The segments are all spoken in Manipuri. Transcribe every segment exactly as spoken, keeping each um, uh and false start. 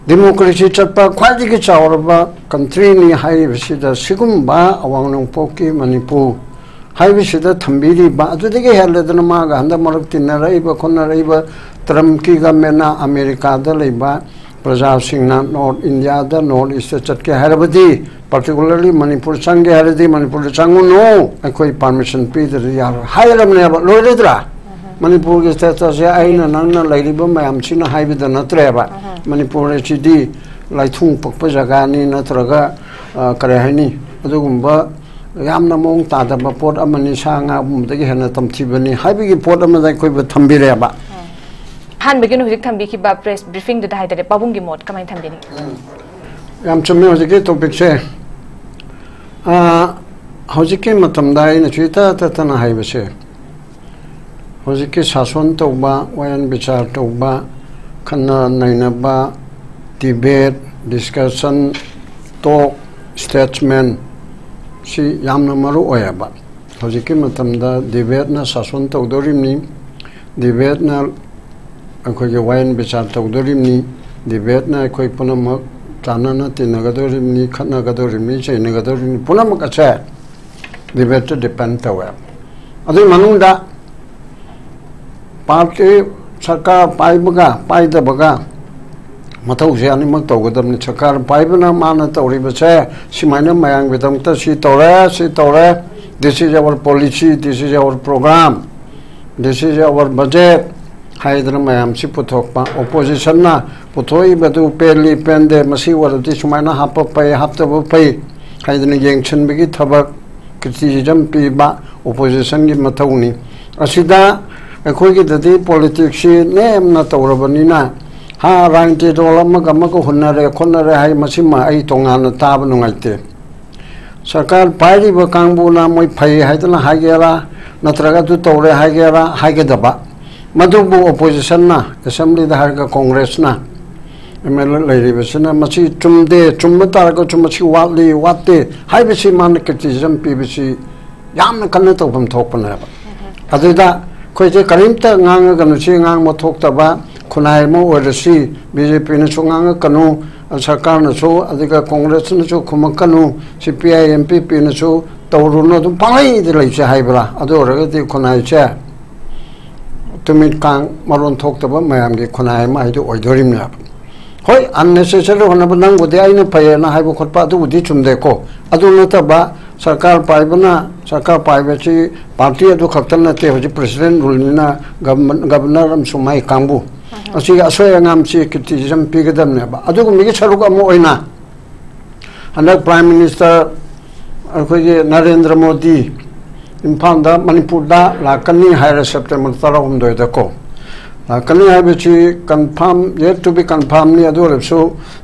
ꯗꯦꯃꯣꯀ꯭ꯔꯦꯁꯤ ꯆꯠꯄ ꯈ꯭ꯋꯥꯏꯗꯒꯤ ꯆꯥꯎꯔꯕ ꯀꯟꯇ꯭ꯔꯤꯅꯤ ꯍꯥꯏꯔꯤꯕꯁꯤꯗ ꯁꯤꯒꯨꯝꯕ ꯑꯋꯥꯡ ꯅꯣꯡꯄꯣꯛꯀꯤ ꯃꯅꯤꯄꯨꯔ ꯍꯥꯏꯕꯁꯤꯗ ꯊꯝꯕꯤꯔꯤꯕ, ꯑꯗꯨꯗꯒꯤ ꯍꯦꯜꯂꯗꯅ ꯃꯥꯒ ꯍꯟꯗꯛ ꯃꯔꯛ ꯇꯤꯟꯅꯔꯛꯏꯕ ꯈꯣꯠꯅꯔꯛꯏꯕ ꯇ꯭ꯔꯝꯞꯀꯤ ꯒꯃꯦꯟꯅ ꯑꯃꯦꯔꯤꯀꯥꯗ ꯂꯩꯕ ꯄ꯭ꯔꯖꯥꯁꯤꯡꯅ ꯅꯣꯔꯠ ꯏꯟꯗꯤꯌꯥꯗ, ꯅꯣꯔꯠ ꯏꯁꯇ ꯆꯠꯀꯦ ꯍꯥꯏꯔꯕꯗꯤ, ꯄꯥꯔꯇꯤꯀꯨꯂꯔꯂꯤ ꯃꯅꯤꯄꯨꯔ ꯆꯪꯒꯦ ꯍꯥꯏꯔꯗꯤ ꯃꯅꯤꯄꯨꯔꯗ ꯆꯪꯉꯨꯅꯨ, ꯑꯩꯈꯣꯏ ꯄꯥꯔꯃꯤꯁꯟ ꯄꯤꯗ꯭ꯔꯗꯤ ꯌꯥꯔꯣꯏ ꯍꯥꯏꯔꯕꯅꯦꯕ꯫ ꯂꯣꯏꯔꯗ꯭ꯔꯥ? ꯃꯅꯤꯄꯨꯔꯒꯤ ꯁ꯭ꯇꯦꯇꯁꯁꯦ ꯑꯩꯅ ꯅꯪꯅ ꯂꯩꯔꯤꯕ ꯃꯌꯥꯝꯁꯤꯅ ꯍꯥꯏꯕꯗ ꯅꯠꯇ꯭ꯔꯦꯕ꯫ ꯃꯅꯤꯄꯨꯔ ꯑꯁꯤꯗꯤ ꯂꯥꯏꯊꯨꯡ ꯄꯛꯄ ꯖꯒꯥꯅꯤ, ꯅꯠꯇ꯭ꯔꯒ, ꯑ, ꯀꯔꯤ ꯍꯥꯏꯅꯤ, ꯑꯗꯨꯒꯨꯝꯕ ꯌꯥꯝꯅ ꯃꯑꯣꯡ ꯇꯥꯗꯕ ꯄꯣꯠ ꯑꯃꯅꯤ, ꯁꯥ ꯉꯥꯒꯨꯝꯕꯗꯒꯤ ꯍꯦꯟꯅ ꯇꯝꯊꯤꯕꯅꯤ ꯍꯥꯏꯕꯒꯤ ꯄꯣꯠ ꯑꯃꯗ ꯑꯩꯈꯣꯏꯕꯨ ꯊꯝꯕꯤꯔꯦꯕ꯫ ꯑꯍꯥꯟꯕꯒꯤ ꯑꯣꯏꯅ ꯍꯧꯖꯤꯛ ꯊꯝꯕꯤꯈꯤꯕ ꯄ꯭ꯔꯦꯁ ꯕ꯭ꯔꯤꯐꯤꯡꯗꯨꯗ ꯍꯥꯏꯇꯥꯔꯦ, ꯄꯥꯕꯨꯡꯒꯤ ꯃꯣꯠ ꯀꯃꯥꯏꯅ ꯊꯝꯕꯤꯅꯤ? ꯌꯥꯝ ꯆꯨꯝꯃꯦ ꯍꯧꯖꯤꯛꯀꯤ ꯇꯣꯄꯤꯛꯁꯦ꯫ ꯑ, ꯍꯧꯖꯤꯛꯀꯤ ꯃꯇꯝꯗ ꯑꯩꯅꯁꯨ ꯏꯇꯠ ꯇꯠꯇꯅ ꯍꯥꯏꯕꯁꯦ, ꯍꯧꯖꯤꯛꯀꯤ ꯁꯥꯁꯣꯟ ꯇꯧꯕ, ꯋꯥꯌꯦꯜ ꯕꯤꯆꯥꯔ ꯇꯧꯕ, ꯈꯟꯅ ꯅꯩꯅꯕ, ꯗꯤꯕꯦꯠ, ꯗꯤꯁꯀꯁꯟ, ꯇꯣꯛ, ꯁ꯭ꯇꯦꯠꯁꯃꯦꯟ ꯁꯤ ꯌꯥꯝꯅ ꯃꯔꯨ ꯑꯣꯏꯌꯦꯕ꯫ ꯍꯧꯖꯤꯛꯀꯤ ꯃꯇꯝꯗ ꯗꯤꯕꯦꯠꯅ ꯁꯥꯁꯣꯟ ꯇꯧꯗꯣꯔꯤꯕꯅꯤ, ꯗꯤꯕꯦꯠꯅ ꯑꯩꯈꯣꯏꯒꯤ ꯋꯥꯌꯦꯜ ꯕꯤꯆꯥꯔ ꯇꯧꯗꯣꯔꯤꯕꯅꯤ, ꯗꯤꯕꯦꯠꯅ ꯑꯩꯈꯣꯏ ꯄꯨꯝꯅꯃꯛ ꯆꯥꯟꯅꯅ ꯇꯤꯟꯅꯒꯗꯣꯔꯤꯕꯅꯤ, ꯈꯠꯅꯒꯗꯣꯔꯤꯕꯅꯤ, ꯆꯩꯅꯒꯗꯣꯔꯤꯕꯅꯤ, ꯄꯨꯝꯅꯃꯛ ꯑꯁꯦ ꯗꯤꯕꯦꯠꯇ ꯗꯤꯄꯦꯟ ꯇꯧꯋꯦ꯫ ꯑꯗꯨꯒꯤ ꯃꯅꯨꯡꯗ ꯄꯥꯔꯇꯤ, ꯁꯔꯀꯥꯔ ꯄꯥꯏꯕꯒ ꯄꯥꯏꯗꯕꯒ ꯃꯊꯧꯁꯦ ꯑꯅꯤꯃꯛ ꯇꯧꯒꯗꯕꯅꯤ꯫ ꯁꯔꯀꯥꯔ ꯄꯥꯏꯕꯅ ꯃꯥꯅ ꯇꯧꯔꯤꯕꯁꯦ ꯁꯨꯃꯥꯏꯅ ꯃꯌꯥꯝꯒꯤꯗꯃꯛꯇ ꯁꯤ ꯇꯧꯔꯦ, ꯁꯤ ꯇꯧꯔꯦ, this is our policy, this is our program, this is our budget ꯍꯥꯏꯗꯅ ꯃꯌꯥꯝꯁꯤ ꯄꯨꯊꯣꯛꯄ, ꯑꯣꯄꯣꯖꯤꯁꯟꯅ ꯄꯨꯊꯣꯛꯏꯕꯗꯨ ꯄꯦꯜꯂꯤ ꯄꯦꯟꯗꯦ, ꯃꯁꯤ ꯑꯣꯏꯔꯗꯤ ꯁꯨꯃꯥꯏꯅ ꯍꯥꯞꯄ ꯐꯩ, ꯍꯥꯞꯇꯕ ꯐꯩ ꯍꯥꯏꯗꯅ ꯌꯦꯡꯁꯤꯟꯕꯒꯤ ꯊꯕꯛ, ꯀ꯭ꯔꯤꯇꯤꯁꯤꯖꯝ ꯄꯤꯕ ꯑꯣꯄꯣꯖꯤꯁꯟꯒꯤ ꯃꯊꯧꯅꯤ꯫ ꯑꯁꯤꯗ ꯑꯩꯈꯣꯏꯒꯤꯗꯗꯤ ꯄꯣꯂꯤꯇꯤꯛꯁꯁꯤ ꯅꯦꯝꯅ ꯇꯧꯔꯕꯅꯤꯅ, ꯍꯥ, ꯔꯥꯖꯅꯤꯇꯤ ꯗꯣꯜ ꯑꯃꯒ ꯑꯃꯒ ꯍꯨꯟꯅꯔꯦ ꯈꯣꯠꯅꯔꯦ ꯍꯥꯏ, ꯃꯁꯤꯃ ꯑꯩ ꯇꯣꯉꯥꯟꯅ ꯇꯥꯕ ꯅꯨꯡꯉꯥꯏꯇꯦ꯫ ꯁꯔꯀꯥꯔ ꯄꯥꯏꯔꯤꯕ ꯀꯥꯡꯕꯨꯅ ꯃꯣꯏ ꯐꯩ ꯍꯥꯏꯗꯅ ꯍꯥꯏꯒꯦꯔꯥ, ꯅꯠꯇ꯭ꯔꯒ ꯑꯗꯨ ꯇꯧꯔꯦ ꯍꯥꯏꯒꯦꯔꯥ, ꯍꯥꯏꯒꯗꯕ, ꯃꯗꯨꯕꯨ ꯑꯣꯄꯣꯖꯤꯁꯟꯅ, ꯑꯦꯁꯦꯝꯕ꯭ꯂꯤꯗ ꯍꯥꯏꯔꯒ ꯀꯣꯡꯒ꯭ꯔꯦꯁꯅ, ꯑꯦꯝ ꯑꯦꯜ ꯑꯦ ꯂꯩꯔꯤꯕꯁꯤꯅ ꯃꯁꯤ ꯆꯨꯝꯗꯦ, ꯆꯨꯝꯕ ꯇꯥꯔꯒꯁꯨ ꯃꯁꯤ ꯋꯥꯠꯂꯤ, ꯋꯥꯠꯇꯦ ꯍꯥꯏꯕꯁꯤ ꯃꯥꯅ ꯀ꯭ꯔꯤꯇꯤꯁꯤꯖꯝ ꯄꯤꯕꯁꯤ ꯌꯥꯝꯅ ꯀꯟꯅ ꯇꯧꯐꯝ ꯊꯣꯛꯄꯅꯦꯕ꯫ ꯑꯗꯨꯗ ꯑꯩꯈꯣꯏꯁꯦ ꯀꯔꯤꯝꯇ ꯉꯥꯡꯉꯒꯅꯨ, ꯁꯤ ꯉꯥꯡꯕ ꯊꯣꯛꯇꯕ, ꯈꯨꯟꯅꯥꯏ ꯑꯃ ꯑꯣꯏꯔꯁꯤ, ꯕꯤ ꯖꯦ ꯄꯤꯅꯁꯨ ꯉꯥꯡꯉꯛꯀꯅꯨ, ꯁꯔꯀꯥꯔꯅꯁꯨ, ꯑꯗꯨꯒ ꯀꯣꯡꯒ꯭ꯔꯦꯁꯅꯁꯨ ꯈꯨꯝꯃꯛꯀꯅꯨ, ꯁꯤ ꯄꯤ ꯑꯥꯏ, ꯑꯦꯝ ꯄꯤ ꯄꯤꯅꯁꯨ ꯇꯧꯔꯨꯅꯨ, ꯑꯗꯨꯝ ꯄꯥꯡꯂꯩꯗ ꯂꯩꯁꯦ ꯍꯥꯏꯕ꯭ꯔꯥ? ꯑꯗꯨ ꯑꯣꯏꯔꯒꯗꯤ ꯈꯨꯟꯅꯥꯏꯁꯦ ꯇꯨꯃꯤꯠ ꯀꯥꯡ ꯃꯔꯣꯟ ꯊꯣꯛꯇꯕ ꯃꯌꯥꯝꯒꯤ ꯈꯨꯟꯅꯥꯏ ꯑꯃ ꯍꯥꯏꯗꯨ ꯑꯣꯏꯗꯣꯔꯤꯕꯅꯦꯕ꯫ ꯍꯣꯏ, unnecessary ꯍꯣꯠꯅꯕ, ꯅꯪꯕꯨꯗꯤ ꯑꯩꯅ ꯐꯩꯌꯦꯅ ꯍꯥꯏꯕ ꯈꯣꯠꯄ ꯑꯗꯨꯕꯨꯗꯤ ꯆꯨꯝꯗꯦꯀꯣ꯫ ꯑꯗꯨ ꯅꯠꯇꯕ, ꯁꯔꯀꯥꯔ ꯄꯥꯏꯕꯅ, ꯁꯔꯀꯥꯔ ꯄꯥꯏꯕꯁꯤ ꯄꯥꯔꯇꯤ ꯑꯗꯨ ꯈꯛꯇ ꯅꯠꯇꯦ, ꯍꯧꯖꯤꯛ president rule ꯅꯤꯅ, ꯒꯕꯔꯅꯔ ꯑꯃꯁꯨꯡ ꯃꯥꯏ ꯀꯥꯡꯕꯨ ꯑꯁꯤꯒꯤ ꯑꯁꯣꯏ ꯑꯉꯥꯝꯁꯤ criticism ꯄꯤꯒꯗꯕꯅꯦꯕ꯫ ꯑꯗꯨꯒꯨꯝꯕꯒꯤ ꯁꯔꯨꯛ ꯑꯃ ꯑꯣꯏꯅ ꯍꯟꯗꯛ Prime Minister ꯑꯩꯈꯣꯏꯒꯤ ꯅꯔꯦꯟꯗ꯭ꯔ ꯃꯣꯗꯤ ꯏꯝꯐꯥꯜꯗ, ꯃꯅꯤꯄꯨꯔꯗ ꯂꯥꯛꯀꯅꯤ ꯍꯥꯏꯔꯦ, ꯁꯦꯞꯇꯦꯝꯕꯔ ꯇꯔꯥꯍꯨꯝꯗꯣꯏꯗꯀꯣ꯫ ꯂꯥꯛꯀꯅꯤ ꯍꯥꯏꯕꯁꯤ confirm, yet to be confirm ꯅꯤ꯫ ꯑꯗꯨ ꯑꯣꯏꯔꯁꯨ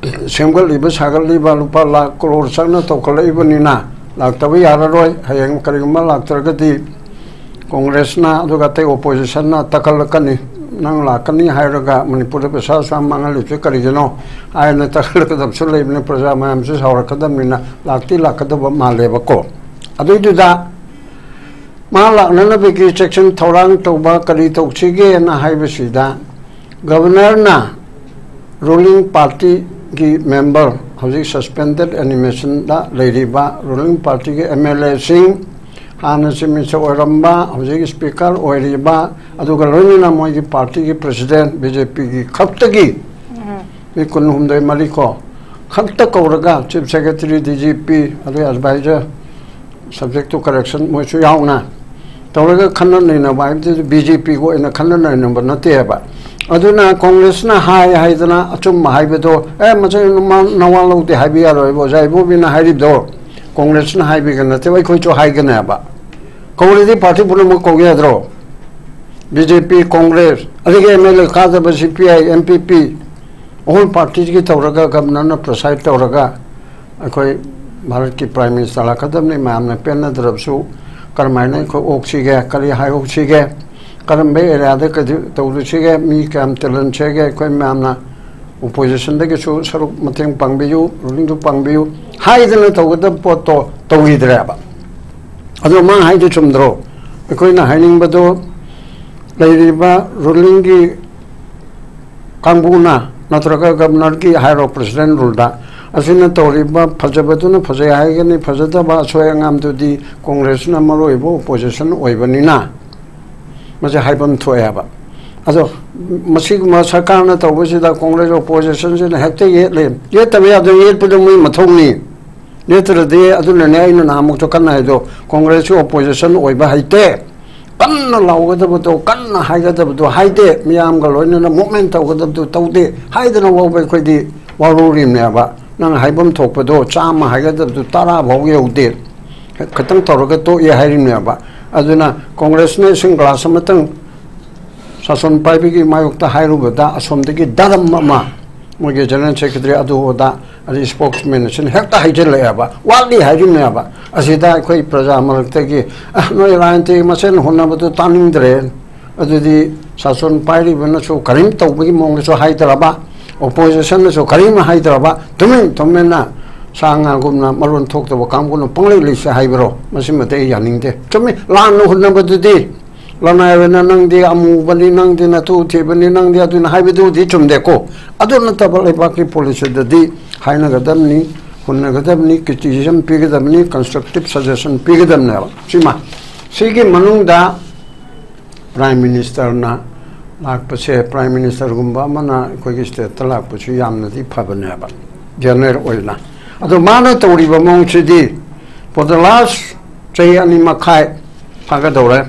ꯁꯦꯝꯒꯠꯂꯤꯕ ꯁꯥꯒꯠꯂꯤꯕ ꯂꯨꯄꯥ ꯂꯥꯈ ꯀ꯭ꯔꯣꯔ ꯆꯪꯅ ꯇꯧꯈꯠꯂꯛꯏꯕꯅꯤꯅ ꯂꯥꯛꯇꯕ ꯌꯥꯔꯔꯣꯏ꯫ ꯍꯌꯦꯡ ꯀꯔꯤꯒꯨꯝꯕ ꯂꯥꯛꯇ꯭ꯔꯒꯗꯤ ꯀꯣꯡꯒ꯭ꯔꯦꯁꯅ ꯑꯗꯨꯒ ꯑꯇꯩ opposition ꯅ ꯇꯛꯈꯠꯂꯛꯀꯅꯤ꯫ ꯅꯪ ꯂꯥꯛꯀꯅꯤ ꯍꯥꯏꯔꯒ ꯃꯅꯤꯄꯨꯔꯗ ꯄꯩꯁꯥ ꯑꯁꯨꯛ ꯌꯥꯝ ꯃꯥꯡꯍꯜꯂꯤꯕꯁꯦ ꯀꯔꯤꯒꯤꯅꯣ ꯍꯥꯏꯅ ꯇꯛꯈꯠꯂꯛꯀꯗꯕꯁꯨ ꯂꯩꯕꯅꯤ꯫ ꯄ꯭ꯔꯖꯥ ꯃꯌꯥꯝꯁꯨ ꯁꯥꯎꯔꯛꯀꯗꯕꯅꯤꯅ ꯂꯥꯛꯇꯤ ꯂꯥꯛꯀꯗꯕ ꯃꯥꯜꯂꯦꯕꯀꯣ꯫ ꯑꯗꯨꯏꯗꯨꯗ ꯃꯥ ꯂꯥꯛꯅꯅꯕꯒꯤ ꯆꯦꯛꯁꯤꯟ ꯊꯧꯔꯥꯡ ꯇꯧꯕ ꯀꯔꯤ ꯇꯧꯁꯤꯒꯦꯅ ꯍꯥꯏꯕꯁꯤꯗ, ꯒꯕꯔꯅꯔꯅ ruling party ꯒꯤ member, ꯍꯧꯖꯤꯛ suspended animation ꯗ ꯂꯩꯔꯤꯕ ruling party ꯒꯤ M L A ꯁꯤꯡ, ꯍꯥꯟꯅ Chief Minister ꯑꯣꯏꯔꯝꯕ, ꯍꯧꯖꯤꯛ Speaker ꯑꯣꯏꯔꯤꯕ, ꯑꯗꯨꯒ ꯂꯣꯏꯅꯅ ꯃꯣꯏꯒꯤ party ꯒꯤ president, ꯕꯤ ꯖꯦ ꯄꯤ ꯒꯤ ꯈꯛꯇꯒꯤ ꯃꯤ ꯀꯨꯟꯍꯨꯝꯗꯣꯏ ꯃꯔꯤ ꯀꯣ, ꯈꯛꯇ ꯀꯧꯔꯒ Chief Secretary, D G P, ꯑꯗꯩ advisor, subject to correction ꯃꯣꯏꯁꯨ ꯌꯥꯎꯅ ꯇꯧꯔꯒ ꯈꯟꯅ ꯅꯩꯅꯕ ꯍꯥꯏꯕꯗꯨ ꯕꯤ ꯖꯦ ꯄꯤꯒ ꯑꯣꯏꯅ ꯈꯟꯅ ꯅꯩꯅꯕ ꯅꯠꯇꯦꯕ꯫ ꯑꯗꯨꯅ ꯀꯣꯡꯒ꯭ꯔꯦꯁꯅ ꯍꯥꯏ ꯍꯥꯏꯗꯅ ꯑꯆꯨꯝꯕ ꯍꯥꯏꯕꯗꯣ, "ꯑꯦ, ꯃꯁꯤ ꯅꯋꯥ ꯂꯧꯗꯦ" ꯍꯥꯏꯕ ꯌꯥꯔꯣꯏꯕ꯫ ꯑꯣꯖꯥ ꯏꯕꯣꯕꯤꯅ ꯍꯥꯏꯔꯤꯕꯗꯣ ꯀꯣꯡꯒ꯭ꯔꯦꯁꯅ ꯍꯥꯏꯕꯤꯒ ꯅꯠꯇꯦꯕ, ꯑꯩꯈꯣꯏꯁꯨ ꯍꯥꯏꯒꯅꯦꯕ꯫ ꯀꯧꯔꯗꯤ party ꯄꯨꯝꯅꯃꯛ ꯀꯧ ꯌꯥꯗ꯭ꯔꯣ? ꯕꯤ ꯖꯦ ꯄꯤ, ꯀꯣꯡꯒ꯭ꯔꯦꯁ, ꯑꯗꯒꯤ M L A ꯀꯥꯗꯕ C P I, M P P, all party ꯒꯤ ꯇꯧꯔꯒ ꯒꯕꯔꯅꯔꯅ preside ꯇꯧꯔꯒ ꯑꯩꯈꯣꯏ ꯚꯥꯔꯠꯀꯤ Prime Minister ꯂꯥꯛꯀꯗꯕꯅꯤ꯫ ꯃꯌꯥꯝꯅ ꯄꯦꯟꯅꯗ꯭ꯔꯕꯁꯨ ꯀꯔꯝꯍꯥꯏꯅ ꯑꯩꯈꯣꯏ ꯑꯣꯛꯁꯤꯒꯦ, ꯀꯔꯤ ꯍꯥꯏꯍꯧꯁꯤꯒꯦ, ꯀꯔꯝꯕ area ꯗ ꯀꯩꯗꯧ-, ꯇꯧꯔꯨꯁꯤꯒꯦ, ꯃꯤ ꯀꯌꯥꯝ ꯇꯤꯜꯍꯟꯁꯤꯒꯦ, ꯑꯩꯈꯣꯏ ꯃꯌꯥꯝꯅ opposition ꯗꯒꯤꯁꯨ ꯁꯔꯨꯛ ꯃꯇꯦꯡ ꯄꯥꯡꯕꯤꯌꯨ, ruling ꯁꯨ ꯄꯥꯡꯕꯤꯌꯨ ꯍꯥꯏꯗꯅ ꯇꯧꯒꯗꯕ ꯄꯣꯠꯇꯣ ꯇꯧꯈꯤꯗ꯭ꯔꯦꯕ꯫ ꯑꯗꯣ ꯃꯥ ꯍꯥꯏꯗꯣ ꯆꯨꯝꯗ꯭ꯔꯣ? ꯑꯩꯈꯣꯏꯅ ꯍꯥꯏꯅꯤꯡꯕꯗꯣ, ꯂꯩꯔꯤꯕ ruling ꯒꯤ ꯀꯥꯡꯕꯨꯅ ꯅꯠꯇ꯭ꯔꯒ ꯒꯕꯔꯅꯔꯒꯤ ꯍꯥꯏꯔꯣ, ꯄ꯭ꯔꯦꯁꯤꯗꯦꯟ ꯔꯨꯜꯗ, ꯑꯁꯤꯅ ꯇꯧꯔꯤꯕ ꯐꯖꯕꯗꯨꯅ ꯐꯖꯩ ꯍꯥꯏꯒꯅꯤ, ꯐꯖꯗꯕ ꯑꯁꯣꯏ ꯑꯉꯥꯝꯗꯨꯗꯤ ꯀꯣꯡꯒ꯭ꯔꯦꯁꯅ ꯃꯔꯨ ꯑꯣꯏꯕ ꯑꯣꯄꯣꯖꯤꯁꯟ ꯑꯣꯏꯕꯅꯤꯅ ꯃꯁꯤ ꯍꯥꯏꯐꯝ ꯊꯣꯛꯑꯦ ꯍꯥꯏꯕ꯫ ꯑꯗꯣ ꯃꯁꯤꯒꯨꯝꯕ ꯁꯔꯀꯥꯔꯅ ꯇꯧꯕꯁꯤꯗ ꯀꯣꯡꯒ꯭ꯔꯦꯁ ꯑꯣꯄꯣꯖꯤꯁꯟꯁꯤꯅ ꯍꯦꯛꯇ ꯌꯦꯠꯂꯦ꯫ ꯌꯦꯠꯇꯕ ꯌꯥꯗꯦ, ꯌꯦꯠꯄꯗꯣ ꯃꯣꯏ ꯃꯊꯧꯅꯤ꯫ ꯅꯠꯇ꯭ꯔꯗꯤ, ꯑꯗꯨꯅꯅꯦ ꯑꯩꯅ ꯅꯍꯥꯟꯃꯨꯛꯁꯨ ꯀꯟꯅ ꯍꯥꯏꯗꯣ, ꯀꯣꯡꯒ꯭ꯔꯦꯁꯀꯤ ꯑꯣꯄꯣꯖꯤꯁꯟ ꯑꯣꯏꯕ ꯍꯩꯇꯦ, ꯀꯟꯅ ꯂꯥꯎꯒꯗꯕꯗꯣ, ꯀꯟꯅ ꯍꯥꯏꯒꯗꯕꯗꯣ ꯍꯥꯏꯗꯦ, ꯃꯤꯌꯥꯝꯒ ꯂꯣꯏꯅꯅ ꯃꯨꯞꯃꯦꯟ ꯇꯧꯒꯗꯕꯗꯣ ꯇꯧꯗꯦ ꯍꯥꯏꯗꯅ ꯐꯥꯎꯕ ꯑꯩꯈꯣꯏꯗꯤ ꯋꯥꯔꯧꯔꯤꯕꯅꯦꯕ꯫ ꯅꯪ ꯍꯥꯏꯐꯝ ꯊꯣꯛꯄꯗꯣ ꯆꯥꯝꯃ ꯍꯥꯏꯒꯗꯕꯗꯣ ꯇꯔꯥ ꯐꯥꯎ ꯌꯧꯗꯦ, ꯈꯤꯇꯪ ꯇꯧꯔꯒ ꯇꯣꯛꯑꯦ ꯍꯥꯏꯔꯤꯕꯅꯦꯕ꯫ ꯑꯗꯨꯅ ꯀꯣꯡꯒ꯭ꯔꯦꯁꯅ ꯏꯁꯤꯡ ꯒ꯭ꯂꯥꯁ ꯑꯃꯇꯪ ꯁꯥꯁꯣꯟ ꯄꯥꯏꯕꯒꯤ ꯃꯥꯌꯣꯛꯇ ꯍꯥꯏꯔꯨꯕꯗ, ꯑꯁꯣꯝꯗꯒꯤ ꯗꯔꯝ ꯑꯃ, ꯃꯣꯏꯒꯤ ꯖꯦꯅꯔꯦꯜ ꯁꯦꯀ꯭ꯔꯦꯇꯔꯤ ꯑꯗꯨ ꯑꯗꯥ, ꯑꯗꯩ ꯁ꯭ꯄꯣꯛꯁꯃꯦꯟ ꯑꯁꯤꯅ ꯍꯦꯛꯇ ꯍꯩꯖꯤꯜꯂꯛꯑꯦꯕ, ꯋꯥꯠꯂꯤ ꯍꯥꯏꯔꯤꯕꯅꯦꯕ꯫ ꯑꯁꯤꯗ ꯑꯩꯈꯣꯏ ꯄ꯭ꯔꯖꯥ ꯃꯔꯛꯇꯒꯤ, "ꯑ, ꯅꯣꯏ ꯔꯥꯖꯅꯤꯇꯤ ꯃꯁꯦꯟ ꯍꯨꯟꯅꯕꯗꯨ ꯇꯥꯅꯤꯡꯗ꯭ꯔꯦ, ꯑꯗꯨꯗꯤ ꯁꯥꯁꯣꯟ ꯄꯥꯏꯔꯤꯕꯅꯁꯨ ꯀꯔꯤꯝ ꯇꯧꯕꯒꯤ ꯃꯑꯣꯡꯗꯁꯨ ꯍꯥꯏꯗ꯭ꯔꯕ, ꯑꯣꯄꯣꯖꯤꯁꯟꯅꯁꯨ ꯀꯔꯤꯝ ꯍꯥꯏꯗ꯭ꯔꯕ, ꯇꯨꯃꯤꯟ ꯇꯨꯃꯤꯟꯅ ꯁꯥ ꯉꯥꯒꯨꯝꯅ ꯃꯔꯣꯟ ꯊꯣꯛꯇꯕ ꯀꯥꯡꯕꯨꯅ ꯄꯪꯂꯩ ꯂꯩꯁꯦ ꯍꯥꯏꯕꯔꯣ?" ꯃꯁꯤꯃꯗꯤ ꯑꯩ ꯌꯥꯅꯤꯡꯗꯦ꯫ ꯆꯨꯝꯃꯤ, ꯂꯥꯟꯅ ꯍꯨꯟꯅꯕꯗꯨꯗꯤ ꯂꯅꯥꯏ ꯑꯣꯏꯅ ꯅꯪꯗꯤ ꯑꯃꯨꯕꯅꯤ, ꯅꯪꯗꯤ ꯅꯇꯨ ꯊꯤꯕꯅꯤ, ꯅꯪꯗꯤ ꯑꯗꯨꯅ ꯍꯥꯏꯕꯗꯨꯕꯨꯗꯤ ꯆꯨꯝꯗꯦꯀꯣ꯫ ꯑꯗꯨ ꯅꯠꯇꯕ ꯂꯩꯕꯥꯛꯀꯤ ꯄꯣꯂꯤꯁꯤꯗꯗꯤ ꯍꯥꯏꯅꯒꯗꯕꯅꯤ, ꯍꯨꯟꯅꯒꯗꯕꯅꯤ, ꯀ꯭ꯔꯤꯇꯤꯁꯤꯖꯝ ꯄꯤꯒꯗꯕꯅꯤ, ꯀꯟꯁꯇ꯭ꯔꯛꯇꯤꯞ ꯁꯖꯦꯁꯟ ꯄꯤꯒꯗꯕꯅꯦꯕ꯫ ꯁꯤꯃ, ꯁꯤꯒꯤ ꯃꯅꯨꯡꯗ ꯄ꯭ꯔꯥꯏꯝ ꯃꯤꯅꯤꯁꯇꯔꯅ ꯂꯥꯛꯄꯁꯦ, ꯄ꯭ꯔꯥꯏꯝ ꯃꯤꯅꯤꯁꯇꯔꯒꯨꯝꯕ ꯑꯃꯅ ꯑꯩꯈꯣꯏꯒꯤ ꯁ꯭ꯇꯦꯠꯇ ꯂꯥꯛꯄꯁꯨ ꯌꯥꯝꯅꯗꯤ ꯐꯕꯅꯦꯕ, ꯖꯦꯅꯔꯦꯜ ꯑꯣꯏꯅ꯫ ꯑꯗꯣ ꯃꯥꯅ ꯇꯧꯔꯤꯕ ꯃꯑꯣꯡꯁꯤꯗꯤ, for the last ꯆꯍꯤ ꯑꯅꯤ ꯃꯈꯥꯏ ꯐꯥꯒꯗꯧꯔꯦ,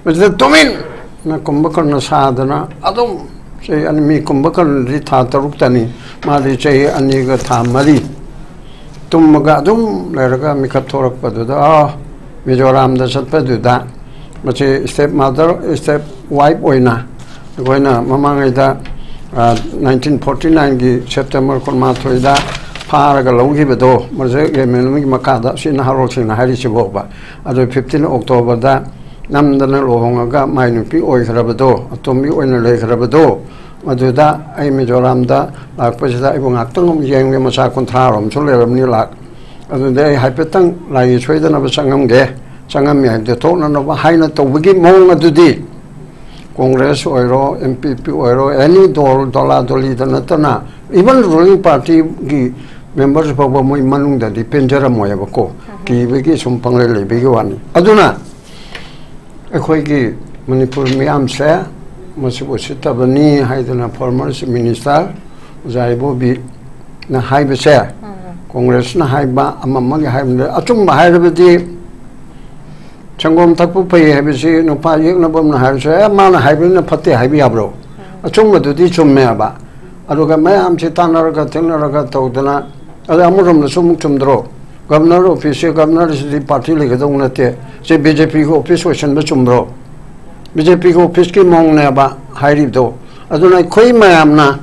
ꯃꯁꯤꯗ ꯇꯨꯃꯤꯟꯅ ꯀꯨꯝꯚꯀꯔꯅ ꯁꯥꯗꯅ ꯑꯗꯨꯝ, ꯆꯍꯤ ꯑꯅꯤ, ꯃꯤ ꯀꯨꯝꯚꯀꯔꯅꯗꯤ ꯊꯥ ꯇꯔꯨꯛꯇꯅꯤ, ꯃꯥꯗꯤ ꯆꯍꯤ ꯑꯅꯤꯒ ꯊꯥ ꯃꯔꯤ ꯇꯨꯝꯃꯒ ꯑꯗꯨꯝ ꯂꯩꯔꯒ ꯃꯤꯀꯞ ꯊꯣꯔꯛꯄꯗꯨꯗ, ꯑꯥ, ꯃꯤꯖꯣꯔꯥꯝꯗ ꯆꯠꯄꯗꯨꯗ ꯃꯁꯤ ꯁ꯭ꯇꯦꯞ ꯃꯥꯗꯔ, ꯁ꯭ꯇꯦꯞ ꯋꯥꯏꯐ ꯑꯣꯏꯅ ꯑꯩꯈꯣꯏꯅ ꯃꯃꯥꯡꯉꯩꯗ, ꯑ, ꯅꯥꯏꯟꯇꯤꯟ ꯐꯣꯔꯇꯤ ꯅꯥꯏꯟꯒꯤ ꯁꯦꯞꯇꯦꯝꯕꯔ ꯀꯨꯟꯃꯥꯊꯣꯏꯗ ꯐꯥꯔꯒ ꯂꯧꯈꯤꯕꯗꯣ, ꯃꯁꯤ ꯑꯦꯝ ꯑꯦꯟ ꯑꯦꯝꯒꯤ ꯃꯈꯥꯗ, ꯁꯤ ꯅꯍꯥꯔꯣꯜꯁꯤꯡꯅ ꯍꯥꯏꯔꯤꯁꯤꯕꯣꯕ꯫ ꯑꯗꯨ ꯐꯤꯐꯇꯤꯟ ꯑꯣꯛꯇꯣꯕꯔꯗ ꯅꯝꯗꯅ ꯂꯨꯍꯣꯡꯉꯒ ꯃꯥꯏ ꯅꯨꯄꯤ ꯑꯣꯏꯈ꯭ꯔꯕꯗꯣ, ꯑꯇꯣꯝꯕꯤ ꯑꯣꯏꯅ ꯂꯩꯈ꯭ꯔꯕꯗꯣ, ꯃꯗꯨꯗ ꯑꯩ ꯃꯤꯖꯣꯔꯥꯝꯗ ꯂꯥꯛꯄꯁꯤꯗ ꯑꯩꯕꯨ ꯉꯥꯛꯇꯪ ꯑꯃꯨꯛ ꯌꯦꯡꯂꯦ, ꯃꯆꯥ ꯀꯨꯟꯊ꯭ꯔꯥꯔꯣꯝꯁꯨ ꯂꯩꯔꯝꯅꯤ ꯂꯥꯛ꯫ ꯑꯗꯨꯗ ꯑꯩ ꯍꯥꯏꯐꯦꯠꯇꯪ ꯂꯥꯏꯒꯤ ꯁꯣꯏꯗꯅꯕ ꯆꯪꯉꯝꯒꯦ, ꯆꯪꯉꯝꯃꯤ ꯍꯥꯏꯕꯗꯣ ꯊꯣꯛꯅꯅꯕ ꯍꯥꯏꯅ ꯇꯧꯕꯒꯤ ꯃꯑꯣꯡ ꯑꯗꯨꯗꯤ ꯀꯣꯡꯒ꯭ꯔꯦꯁ ꯑꯣꯏꯔꯣ, ꯑꯦꯝ ꯄꯤ ꯄꯤ ꯑꯣꯏꯔꯣ, ꯑꯦꯅꯤ ꯗꯣꯜ, ꯗꯣꯂꯥ ꯗꯣꯂꯤꯗ ꯅꯠꯇꯅ, ꯏꯚꯟ ꯔꯨꯂꯤꯡ ꯄꯥꯔꯇꯤꯒꯤ ꯃꯦꯝꯕꯔꯁ ꯐꯥꯎꯕ ꯃꯣꯏ ꯃꯅꯨꯡꯗꯗꯤ ꯄꯦꯟꯖꯔꯝꯃꯣꯏꯕꯀꯣ꯫ ꯀꯤꯕꯒꯤ ꯁꯨꯝ ꯄꯪꯂꯩ ꯂꯩꯕꯒꯤ ꯋꯥꯅꯤ꯫ ꯑꯗꯨꯅ ꯑꯩꯈꯣꯏꯒꯤ ꯃꯅꯤꯄꯨꯔ ꯃꯤꯌꯥꯝꯁꯦ ꯃꯁꯤꯕꯨ ꯎꯁꯤꯠꯇꯕꯅꯤ ꯍꯥꯏꯗꯅ ꯐꯣꯔꯃꯔ ꯆꯤꯐ ꯃꯤꯅꯤꯁꯇꯔ ꯑꯣꯖꯥ ꯏꯕꯣꯕꯤꯅ ꯍꯥꯏꯕꯁꯦ, ꯀꯣꯡꯒ꯭ꯔꯦꯁꯅ ꯍꯥꯏꯕ, ꯑꯃ ꯑꯃꯒꯤ ꯍꯥꯏꯕꯗ ꯑꯆꯨꯝꯕ ꯍꯥꯏꯔꯕꯗꯤ, ꯁꯪꯒꯣꯝ ꯊꯛꯄ ꯐꯩ ꯍꯥꯏꯕꯁꯤ ꯅꯨꯄꯥ ꯌꯦꯛꯅꯕ ꯑꯃꯅ ꯍꯥꯏꯔꯁꯨ, "ꯑꯦ, ꯃꯥꯅ ꯍꯥꯏꯕꯅꯤꯅ ꯐꯠꯇꯦ" ꯍꯥꯏꯕ ꯌꯥꯕ꯭ꯔꯣ? ꯑꯆꯨꯝꯕꯗꯨꯗꯤ ꯆꯨꯝꯃꯦꯕ꯫ ꯑꯗꯨꯒ ꯃꯌꯥꯝꯁꯤ ꯇꯥꯟꯅꯔꯒ ꯊꯦꯡꯅꯔꯒ ꯇꯧꯗꯅ, ꯑꯗ ꯑꯃꯔꯣꯝꯗꯁꯨ ꯑꯃꯨꯛ ꯆꯨꯝꯗ꯭ꯔꯣ? ꯒꯚꯔꯅꯔ ꯑꯣꯐꯤꯁꯁꯦ, ꯒꯚꯔꯅꯔꯁꯤꯗꯤ ꯄꯥꯔꯇꯤ ꯂꯩꯒꯗꯧ ꯅꯠꯇꯦ꯫ ꯁꯤ ꯕꯤ ꯖꯦ ꯄꯤꯒꯤ ꯑꯣꯐꯤꯁ ꯑꯣꯏꯁꯟꯕ ꯆꯨꯝꯕ꯭ꯔꯣ? ꯕꯤ ꯖꯦ ꯄꯤꯒꯤ ꯑꯣꯐꯤꯁꯀꯤ ꯃꯑꯣꯡꯅꯦꯕ ꯍꯥꯏꯔꯤꯕꯗꯣ꯫ ꯑꯗꯨꯅ ꯑꯩꯈꯣꯏ ꯃꯌꯥꯝꯅ,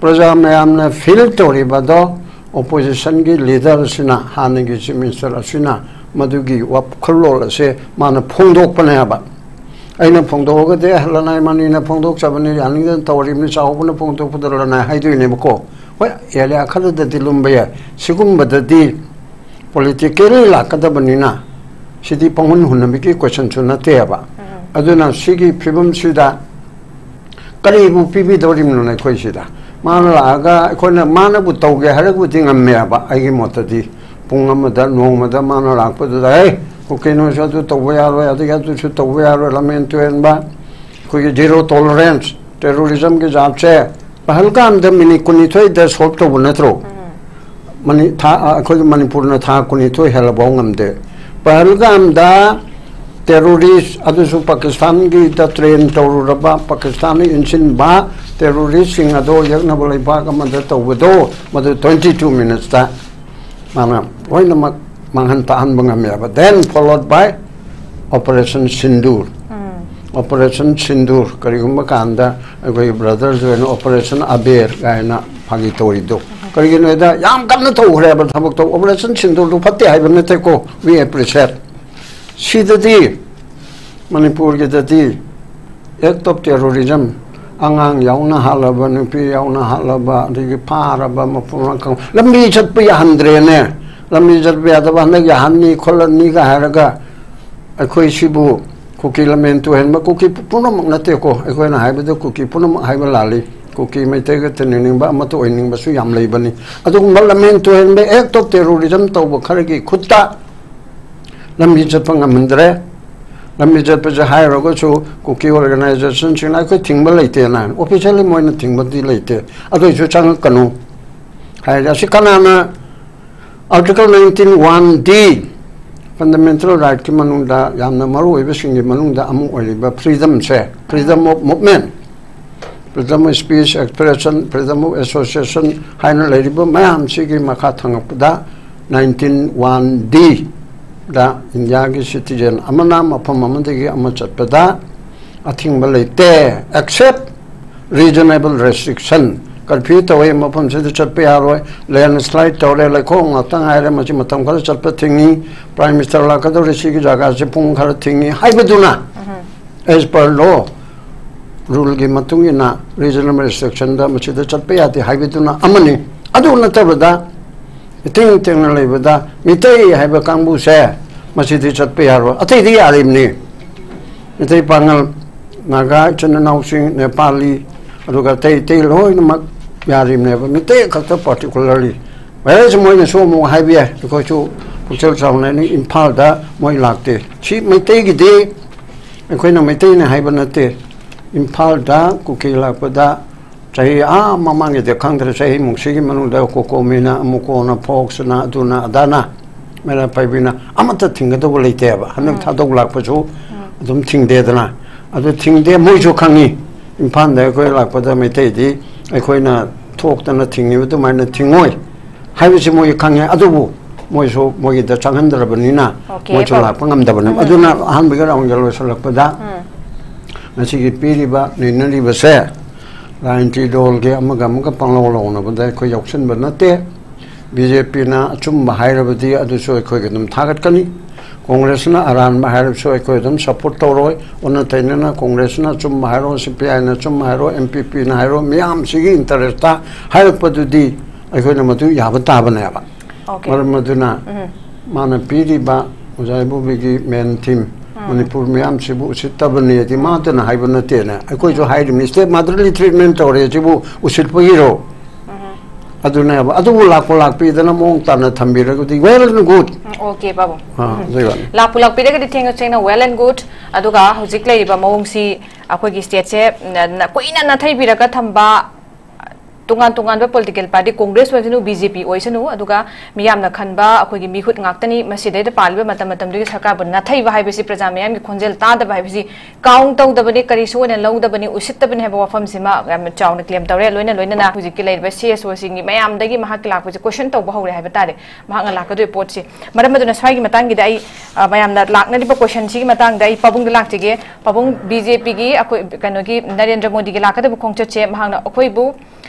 ꯄ꯭ꯔꯖꯥ ꯃꯌꯥꯝꯅ ꯐꯤꯜ ꯇꯧꯔꯤꯕꯗꯣ, ꯑꯣꯄꯣꯖꯤꯁꯟꯒꯤ ꯂꯤꯗꯔ ꯑꯁꯤꯅ, ꯍꯥꯟꯅꯒꯤ ꯆꯤꯐ ꯃꯤꯅꯤꯁꯇꯔ ꯑꯁꯤꯅ ꯃꯗꯨꯒꯤ ꯋꯥꯈꯜꯂꯣꯟ ꯑꯁꯦ ꯃꯥꯅ ꯐꯣꯡꯗꯣꯛꯄꯅꯦꯕ꯫ ꯑꯩꯅ ꯐꯣꯡꯗꯣꯛꯑꯒꯗꯤ, "ꯑꯦ, ꯂꯅꯥꯏ ꯃꯅꯤꯅ ꯐꯣꯡꯗꯣꯛꯆꯕꯅꯤ, ꯌꯥꯅꯤꯡꯗꯅ ꯇꯧꯔꯤꯕꯅꯤ, ꯆꯥꯎꯕꯅ ꯐꯣꯡꯗꯣꯛꯄꯗ ꯂꯅꯥꯏ ꯍꯥꯏꯗꯣꯏꯅꯦꯕꯀꯣ"꯫ ꯍꯣꯏ, ꯑꯦꯔꯤꯌꯥ ꯈꯔꯗꯗꯤ ꯂꯨꯝꯕ ꯌꯥꯏ꯫ ꯁꯤꯒꯨꯝꯕꯗꯗꯤ ꯄꯣꯂꯤꯇꯤꯀꯦꯜꯂꯤ ꯂꯥꯛꯀꯗꯕꯅꯤꯅ, ꯁꯤꯗꯤ ꯄꯪꯍꯨꯟ ꯍꯨꯟꯅꯕꯒꯤ ꯀꯣꯏꯁꯟꯁꯨ ꯅꯠꯇꯦꯕ꯫ ꯑꯗꯨꯅ ꯁꯤꯒꯤ ꯐꯤꯕꯝꯁꯤꯗ ꯀꯔꯤꯕꯨ ꯄꯤꯕꯤꯗꯧꯔꯤꯕꯅꯣ ꯑꯩꯈꯣꯏꯁꯤꯗ? ꯃꯥꯅ ꯂꯥꯛꯑꯒ ꯑꯩꯈꯣꯏꯅ, ꯃꯥꯅꯕꯨ ꯇꯧꯒꯦ ꯍꯥꯏꯔꯒꯕꯨꯗꯤ ꯉꯝꯃꯦꯕ, ꯑꯩꯒꯤ ꯃꯣꯠꯇꯗꯤ꯫ ꯄꯨꯡ ꯑꯃꯗ, ꯅꯣꯡꯃꯗ ꯃꯥꯅ ꯂꯥꯛꯄꯗꯨꯗ, "ꯑꯦ, ꯀꯩꯅꯣꯁꯨ ꯑꯗꯨ ꯇꯧꯕ ꯌꯥꯔꯣꯏ, ꯑꯗꯒꯤ ꯑꯗꯨꯁꯨ ꯇꯧꯕ ꯌꯥꯔꯣꯏ", ꯂꯝꯍꯦꯟ ꯇꯨꯍꯦꯟꯕ, ꯑꯩꯈꯣꯏꯒꯤ ꯖꯤꯔꯣ ꯇꯣꯂꯔꯦꯟꯁ, ꯇꯦꯔꯣꯔꯤꯖꯝꯒꯤ ꯖꯥꯠꯁꯦ ꯄꯍꯜꯒꯥꯝꯗ ꯃꯤꯅꯤꯠ ꯀꯨꯟꯅꯤꯊꯣꯏꯗ ꯁꯣꯜꯕ ꯇꯧꯕ ꯅꯠꯇ꯭ꯔꯣ? ꯃꯅꯤ-, ꯊꯥ, ꯑꯩꯈꯣꯏꯒꯤ ꯃꯅꯤꯄꯨꯔꯅ ꯊꯥ ꯀꯨꯟꯅꯤꯊꯣꯏ ꯍꯦꯜꯂꯐꯥꯎ ꯉꯝꯗꯦ꯫ ꯄꯍꯜꯒꯥꯝꯗ ꯇꯦꯔꯣꯔꯤꯁ, ꯑꯗꯨꯁꯨ ꯄꯥꯀꯤꯁꯇꯥꯟꯒꯤꯗ ꯇ꯭ꯔꯦꯟ ꯇꯧꯔꯨꯔꯕ, ꯄꯥꯀꯤꯁꯇꯥꯟꯅ ꯏꯟꯁꯤꯟꯕ ꯇꯦꯔꯣꯔꯤꯁꯁꯤꯡ ꯑꯗꯣ ꯌꯦꯛꯅꯕ ꯂꯩꯕꯥꯛ ꯑꯃꯗ ꯇꯧꯕꯗꯣ, ꯃꯗꯨ ꯇ꯭ꯋꯦꯟꯇꯤ ꯇꯨ ꯃꯤꯅꯠꯁꯇ ꯃꯥꯅ ꯂꯣꯏꯅꯃꯛ ꯃꯥꯡꯍꯟ ꯇꯥꯛꯍꯟꯕ ꯉꯝꯃꯦꯕ꯫ Then followed by Operation Sindoor꯫ Operation Sindoor, ꯀꯔꯤꯒꯨꯝꯕ ꯀꯥꯟꯗ ꯑꯩꯈꯣꯏꯒꯤ ꯕ꯭ꯔꯗꯔꯁ ꯑꯣꯏꯅ Operation ꯑꯕꯦꯔ ꯀꯥꯏꯅ ꯐꯥꯒꯤ ꯇꯧꯔꯤꯗꯣ ꯀꯔꯤꯒꯤꯅꯣꯗ, ꯌꯥꯝ ꯀꯟꯅ ꯇꯧꯈ꯭ꯔꯦꯕ ꯊꯕꯛꯇꯣ꯫ Operation Sindoorꯗꯨ ꯐꯠꯇꯦ ꯍꯥꯏꯕ ꯅꯠꯇꯦꯀꯣ, we appreciate꯫ ꯁꯤꯗꯗꯤ, ꯃꯅꯤꯄꯨꯔꯒꯤꯗꯗꯤ act of terrorism, ꯑꯉꯥꯡ ꯌꯥꯎꯅ ꯍꯥꯠꯂꯕ, ꯅꯨꯄꯤ ꯌꯥꯎꯅ ꯍꯥꯠꯂꯕ, ꯑꯗꯒꯤ ꯐꯥꯔꯕ, ꯃꯄꯨ ꯃꯔꯥꯡ ꯈꯪ-, ꯂꯝꯕꯤ ꯆꯠꯄ ꯌꯥꯍꯟꯗ꯭ꯔꯦꯅꯦ꯫ ꯂꯝꯕꯤ ꯆꯠꯄ ꯌꯥꯗꯕ, ꯍꯟꯗꯛ ꯌꯥꯍꯟꯅꯤ ꯈꯣꯠꯂꯅꯤꯒ ꯍꯥꯏꯔꯒ ꯑꯩꯈꯣꯏ ꯁꯤꯕꯨ ꯀꯨꯀꯤ ꯂꯝꯍꯦꯟ ꯇꯨꯍꯦꯟꯕ, ꯀꯨꯀꯤ ꯄꯨꯝꯅꯃꯛ ꯅꯠꯇꯦꯀꯣ, ꯑꯩꯈꯣꯏꯅ ꯍꯥꯏꯕꯗ ꯀꯨꯀꯤ ꯄꯨꯝꯅꯃꯛ ꯍꯥꯏꯕ ꯂꯥꯜꯂꯤ꯫ ꯀꯨꯀꯤ ꯃꯩꯇꯩꯒ ꯇꯤꯟꯅꯅꯤꯡꯕ, ꯑꯃꯠꯇ ꯑꯣꯏꯅꯤꯡꯕꯁꯨ ꯌꯥꯝ ꯂꯩꯕꯅꯤ꯫ ꯑꯗꯨꯒꯨꯝꯕ ꯂꯝꯍꯦꯟ ꯇꯨꯍꯦꯟꯕ, act of terrorism ꯇꯧꯕ ꯈꯔꯒꯤ ꯈꯨꯠꯇ ꯂꯝꯕꯤ ꯆꯠꯄ ꯉꯝꯍꯟꯗ꯭ꯔꯦ꯫ ꯂꯝꯕꯤ ꯆꯠꯄꯁꯦ ꯍꯥꯏꯔꯨꯔꯒꯁꯨ ꯀꯨꯀꯤ organization ꯁꯤꯡꯅ ꯑꯩꯈꯣꯏ ꯊꯤꯡꯕ ꯂꯩꯇꯦꯅ, officially ꯃꯣꯏꯅ ꯊꯤꯡꯕꯗꯤ ꯂꯩꯇꯦ꯫ ꯑꯗꯨ ꯑꯣꯏꯁꯨ ꯆꯪꯉꯛꯀꯅꯨ ꯍꯥꯏꯔꯦ꯫ ꯑꯁꯤ ꯀꯅꯥꯅ? Article nineteen one D, fundamental right ꯀꯤ ꯃꯅꯨꯡꯗ ꯌꯥꯝꯅ ꯃꯔꯨ ꯑꯣꯏꯕꯁꯤꯡꯒꯤ ꯃꯅꯨꯡꯗ ꯑꯃ ꯑꯣꯏꯔꯤꯕ freedom say, freedom of movement, freedom of speech, expression, freedom of association ꯍꯥꯏꯅ ꯂꯩꯔꯤꯕ ꯃꯌꯥꯝꯁꯤꯒꯤ ꯃꯈꯥ ꯊꯪꯉꯛꯄꯗ nineteen one D ꯗ ꯏꯟꯗꯤꯌꯥꯒꯤ citizen ꯑꯃꯅ ꯃꯐꯝ ꯑꯃꯗꯒꯤ ꯑꯃ ꯆꯠꯄꯗ ꯑꯊꯤꯡꯕ ꯂꯩꯇꯦ, except reasonable restriction꯫ Curfew ꯇꯧꯋꯦ, ꯃꯐꯝꯁꯤꯗ ꯆꯠꯄ ꯌꯥꯔꯣꯏ, landslide ꯇꯧꯔꯦ, ꯂꯩꯈꯣꯝ ꯉꯥꯛꯇ ꯉꯥꯏꯔꯦ, ꯃꯁꯤ ꯃꯇꯝ ꯈꯔ ꯆꯠꯄ ꯊꯤꯡꯉꯤ, Prime Minister ꯂꯥꯛꯀꯗꯧꯔꯦ, ꯁꯤꯒꯤ ꯖꯒꯥꯁꯤ ꯄꯨꯡ ꯈꯔ ꯊꯤꯡꯉꯤ ꯍꯥꯏꯕꯗꯨꯅ, as per law, rule ꯒꯤ ꯃꯇꯨꯡ ꯏꯟꯅ reasonable restriction ꯗ ꯃꯁꯤꯗ ꯆꯠꯄ ꯌꯥꯗꯦ ꯍꯥꯏꯕꯗꯨꯅ ꯑꯃꯅꯤ꯫ ꯑꯗꯨ ꯅꯠꯇꯕꯗ ꯏꯊꯤꯡ ꯊꯤꯡꯅ ꯂꯩꯕꯗ ꯃꯤꯇꯩ ꯍꯥꯏꯕ ꯀꯥꯡꯕꯨꯁꯦ ꯃꯁꯤꯗꯤ ꯆꯠꯄ ꯌꯥꯔꯣꯏ, ꯑꯇꯩꯗꯤ ꯌꯥꯔꯤꯕꯅꯤ꯫ ꯃꯤꯇꯩ, ꯄꯥꯉꯜ, ꯅꯥꯒꯥ, ꯏꯆꯤꯟ ꯏꯅꯥꯎꯁꯤꯡ, ꯅꯦꯄꯥꯂꯤ, ꯑꯗꯨꯒ ꯑꯇꯩ ꯑꯇꯩ ꯂꯣꯏꯅꯃꯛ ꯌꯥꯔꯤꯕꯅꯦꯕ꯫ ꯃꯤꯇꯩ ꯈꯛꯇ particularly꯫ Whereas ꯃꯣꯏꯅꯁꯨ ꯑꯃꯨꯛ ꯍꯥꯏꯕ ꯌꯥꯏ, ꯑꯩꯈꯣꯏꯁꯨ ꯄꯨꯛꯆꯦꯜ ꯆꯥꯎꯅ ꯏꯝꯐꯥꯜꯗ ꯃꯣꯏ ꯂꯥꯛꯇꯦ꯫ ꯁꯤ ꯃꯩꯇꯩꯒꯤꯗꯤ ꯑꯩꯈꯣꯏꯅ ꯃꯩꯇꯩꯅ ꯍꯥꯏꯕ ꯅꯠꯇꯦ꯫ ꯏꯝꯐꯥꯜꯗ ꯀꯨꯀꯤ ꯂꯥꯛꯄꯗ ꯆꯍꯤ ꯑꯥ ꯃꯃꯥꯡꯒꯤꯗꯤ ꯈꯪꯗ꯭ꯔꯦ, ꯆꯍꯤꯃꯨꯛꯁꯤꯒꯤ ꯃꯅꯨꯡꯗ ꯀꯣꯀꯣꯃꯤꯅ, ꯑꯃꯨꯀꯣꯅ, ꯐꯣꯛꯁꯅ, ꯑꯗꯨꯅ ꯑꯗꯥꯅ, ꯃꯩꯔꯥ ꯄꯥꯏꯕꯤꯅ ꯑꯃꯠꯇ ꯊꯤꯡꯒꯗꯧꯕ ꯂꯩꯇꯦꯕ꯫ ꯍꯟꯗꯛ ꯊꯥꯗꯣꯛ ꯂꯥꯛꯄꯁꯨ ꯑꯗꯨꯝ ꯊꯤꯡꯗꯦꯗꯅ꯫ ꯑꯗꯨ ꯊꯤꯡꯗꯦ, ꯃꯣꯏꯁꯨ ꯈꯪꯉꯤ꯫ ꯏꯝꯐꯥꯜꯗ ꯑꯩꯈꯣꯏ ꯂꯥꯛꯄꯗ ꯃꯩꯇꯩꯗꯤ ꯑꯩꯈꯣꯏꯅ ꯊꯣꯛꯇꯅ ꯊꯤꯡꯉꯤꯕ ꯑꯗꯨꯃꯥꯏꯅ ꯊꯤꯡꯉꯣꯏ ꯍꯥꯏꯕꯁꯤ ꯃꯣꯏ ꯈꯪꯉꯦ꯫ ꯑꯗꯨꯕꯨ ꯃꯣꯏꯁꯨ ꯃꯣꯏꯒꯤꯗ ꯆꯪꯍꯟꯗ꯭ꯔꯕꯅꯤꯅ Okay, ꯃꯣꯏꯁꯨ ꯐꯔꯦ꯫ ꯂꯥꯛꯄ ꯉꯝꯗꯕꯅꯤ꯫ ꯎꯝ꯫ ꯑꯗꯨꯅ ꯑꯍꯥꯟꯕꯒꯤ round ꯒ ꯂꯣꯏꯁꯤꯜꯂꯛꯄꯗ ꯎꯝ꯫ ꯉꯁꯤꯒꯤ ꯄꯤꯔꯤꯕ, ꯅꯩꯅꯔꯤꯕꯁꯦ ꯔꯥꯖꯅꯤꯇꯤ ꯗꯣꯜꯒꯤ ꯑꯃꯒ ꯑꯃꯒ ꯄꯪꯂꯧ ꯂꯧꯅꯕꯗ ꯑꯩꯈꯣꯏ ꯌꯥꯎꯁꯤꯟꯕ ꯅꯠꯇꯦ꯫ ꯕꯤ ꯖꯦ ꯄꯤꯅ ꯑꯆꯨꯝꯕ ꯍꯥꯏꯔꯕꯗꯤ ꯑꯗꯨꯁꯨ ꯑꯩꯈꯣꯏꯒꯤ ꯑꯗꯨꯝ ꯊꯥꯒꯠꯀꯅꯤ꯫ ꯀꯣꯡꯒ꯭ꯔꯦꯁꯅ ꯑꯔꯥꯟꯕ ꯍꯥꯏꯔꯕꯁꯨ ꯑꯩꯈꯣꯏ ꯑꯗꯨꯝ support ꯇꯧꯔꯣꯏ꯫ ꯑꯣꯟꯅ ꯇꯩꯅꯅ ꯀꯣꯡꯒ꯭ꯔꯦꯁꯅ ꯑꯆꯨꯝꯕ ꯍꯥꯏꯔꯣ, ꯁꯤ ꯄꯤ ꯑꯥꯏꯅ ꯑꯆꯨꯝꯕ ꯍꯥꯏꯔꯣ, ꯑꯦꯝ ꯄꯤ ꯄꯤꯅ ꯍꯥꯏꯔꯣ, ꯃꯤꯌꯥꯝꯁꯤꯒꯤ interest ꯇ ꯍꯥꯏꯔꯛꯄꯗꯨꯗꯤ ꯑꯩꯈꯣꯏꯅ ꯃꯗꯨ ꯌꯥꯕ ꯇꯥꯕꯅꯦꯕ꯫ Okay꯫ ꯃꯔꯝ ꯑꯗꯨꯅ ꯎꯝ꯫ ꯃꯥꯅ ꯄꯤꯔꯤꯕ ꯑꯣꯖꯥ ꯏꯕꯣꯕꯤꯒꯤ main theme ꯃꯅꯤꯄꯨꯔ ꯃꯤꯌꯥꯝꯁꯤꯕꯨ ꯎꯁꯤꯠꯇꯕꯅꯦꯗꯤ ꯃꯥꯇꯅ ꯍꯥꯏꯕ ꯅꯠꯇꯦꯅꯦ, ꯑꯩꯈꯣꯏꯁꯨ ꯍꯥꯏꯔꯤꯕꯅꯤ, ꯁ꯭ꯇꯦꯞ ꯃꯥꯗꯔꯂꯤ ꯇ꯭ꯔꯤꯠꯃꯦꯟ ꯇꯧꯔꯦ ꯁꯤꯕꯨ ꯎꯁꯤꯠꯄꯒꯤꯔꯣ? ꯑꯗꯨꯅꯦꯕ, ꯑꯗꯨꯕꯨ ꯂꯥꯛꯄꯨ ꯂꯥꯛꯄꯤꯗꯅ ꯃꯑꯣꯡ ꯇꯥꯅ ꯊꯝꯕꯤꯔꯒꯗꯤ well and good. ꯑꯣꯀꯦ ꯕꯥꯕꯨ꯫ ꯑꯥ, ꯑꯗꯨꯒꯤ ꯋꯥꯅꯤ. ꯂꯥꯛꯄꯨ ꯂꯥꯛꯄꯤꯔꯒꯗꯤ ꯊꯦꯡꯅ ꯊꯦꯡꯅ well and good. ꯑꯗꯨꯒ ꯍꯧꯖꯤꯛ ꯂꯩꯔꯤꯕ ꯃꯑꯣꯡꯁꯤ ꯑꯩꯈꯣꯏꯒꯤ ꯁ꯭ꯇꯦꯠꯁꯦ ꯅ- ꯅ- ꯀꯨꯏꯅ ꯅꯥꯊꯩꯕꯤꯔꯒ ꯊꯝꯕ ꯇꯣꯉꯥꯟ ꯇꯣꯉꯥꯟꯕ ꯄꯣꯂꯤꯇꯤꯀꯦꯜ ꯄꯥꯔꯇꯤ, ꯀꯣꯡꯒ꯭ꯔꯦꯁ ꯑꯣꯏꯁꯅꯨ, ꯕꯤ ꯖꯦ ꯄꯤ ꯑꯣꯏꯁꯅꯨ, ꯑꯗꯨꯒ ꯃꯤꯌꯥꯝꯅ ꯈꯟꯕ ꯑꯩꯈꯣꯏꯒꯤ ꯃꯤꯍꯨꯠ ꯉꯥꯛꯇꯅꯤ꯫ ꯃꯁꯤꯗꯩꯗ ꯄꯥꯜꯂꯤꯕ ꯃꯇꯝ ꯃꯇꯝꯗꯨꯒꯤ ꯁꯔꯀꯥꯔꯕꯨ ꯅꯥꯊꯩꯕ ꯍꯥꯏꯕꯁꯤ, ꯄ꯭ꯔꯖꯥ ꯃꯤꯌꯥꯝꯒꯤ ꯈꯣꯟꯖꯦꯜ ꯇꯥꯗꯕ ꯍꯥꯏꯕꯁꯤ ꯀꯥꯎꯟ ꯇꯧꯗꯕꯅꯤ, ꯀꯔꯤꯁꯨ ꯑꯣꯏꯅ ꯂꯧꯗꯕꯅꯤ, ꯎꯁꯤꯠꯇꯕꯅꯤ ꯍꯥꯏꯕ ꯋꯥꯐꯝꯁꯤꯃ ꯌꯥꯝꯅ ꯆꯥꯎꯅ ꯀ꯭ꯂꯦꯝ ꯇꯧꯔꯦ꯫ ꯂꯣꯏꯅ ꯂꯣꯏꯅꯅ ꯍꯧꯖꯤꯛꯀꯤ ꯂꯩꯔꯤꯕ ꯁꯤ ꯑꯦꯁ ꯑꯣꯁꯤꯡꯒꯤ ꯃꯌꯥꯝꯗꯒꯤ ꯃꯍꯥꯛꯀꯤ ꯂꯥꯛꯄꯁꯦ ꯀꯣꯏꯁꯟ ꯇꯧꯕ ꯍꯧꯔꯦ ꯍꯥꯏꯕ ꯇꯥꯔꯦ, ꯃꯍꯥꯛꯅ ꯂꯥꯛꯀꯗꯣꯏ ꯄꯣꯠꯁꯤ꯫ ꯃꯔꯝ ꯑꯗꯨꯅ ꯁ꯭ꯋꯥꯏꯒꯤ ꯃꯇꯥꯡꯒꯤꯗ ꯑꯩ, ꯑ, ꯃꯌꯥꯝꯅ ꯂꯥꯛꯅꯔꯤꯕ ꯀꯣꯏꯁꯟꯁꯤꯒꯤ ꯃꯇꯥꯡꯗ ꯑꯩ ꯄꯥꯕꯨꯡꯗ ꯂꯥꯛꯆꯒꯦ꯫ ꯄꯥꯕꯨꯡ, ꯕꯤ ꯖꯦ ꯄꯤꯒꯤ ꯑꯩꯈꯣꯏ ꯀꯩꯅꯣꯒꯤ ꯅꯔꯦꯟꯗ꯭ꯔ ꯃꯣꯗꯤꯒꯤ ꯂꯥꯛꯀꯗꯕ ꯈꯣꯡꯆꯠꯁꯦ ꯃꯍꯥꯛꯅ ꯑꯩꯈꯣꯏꯕꯨ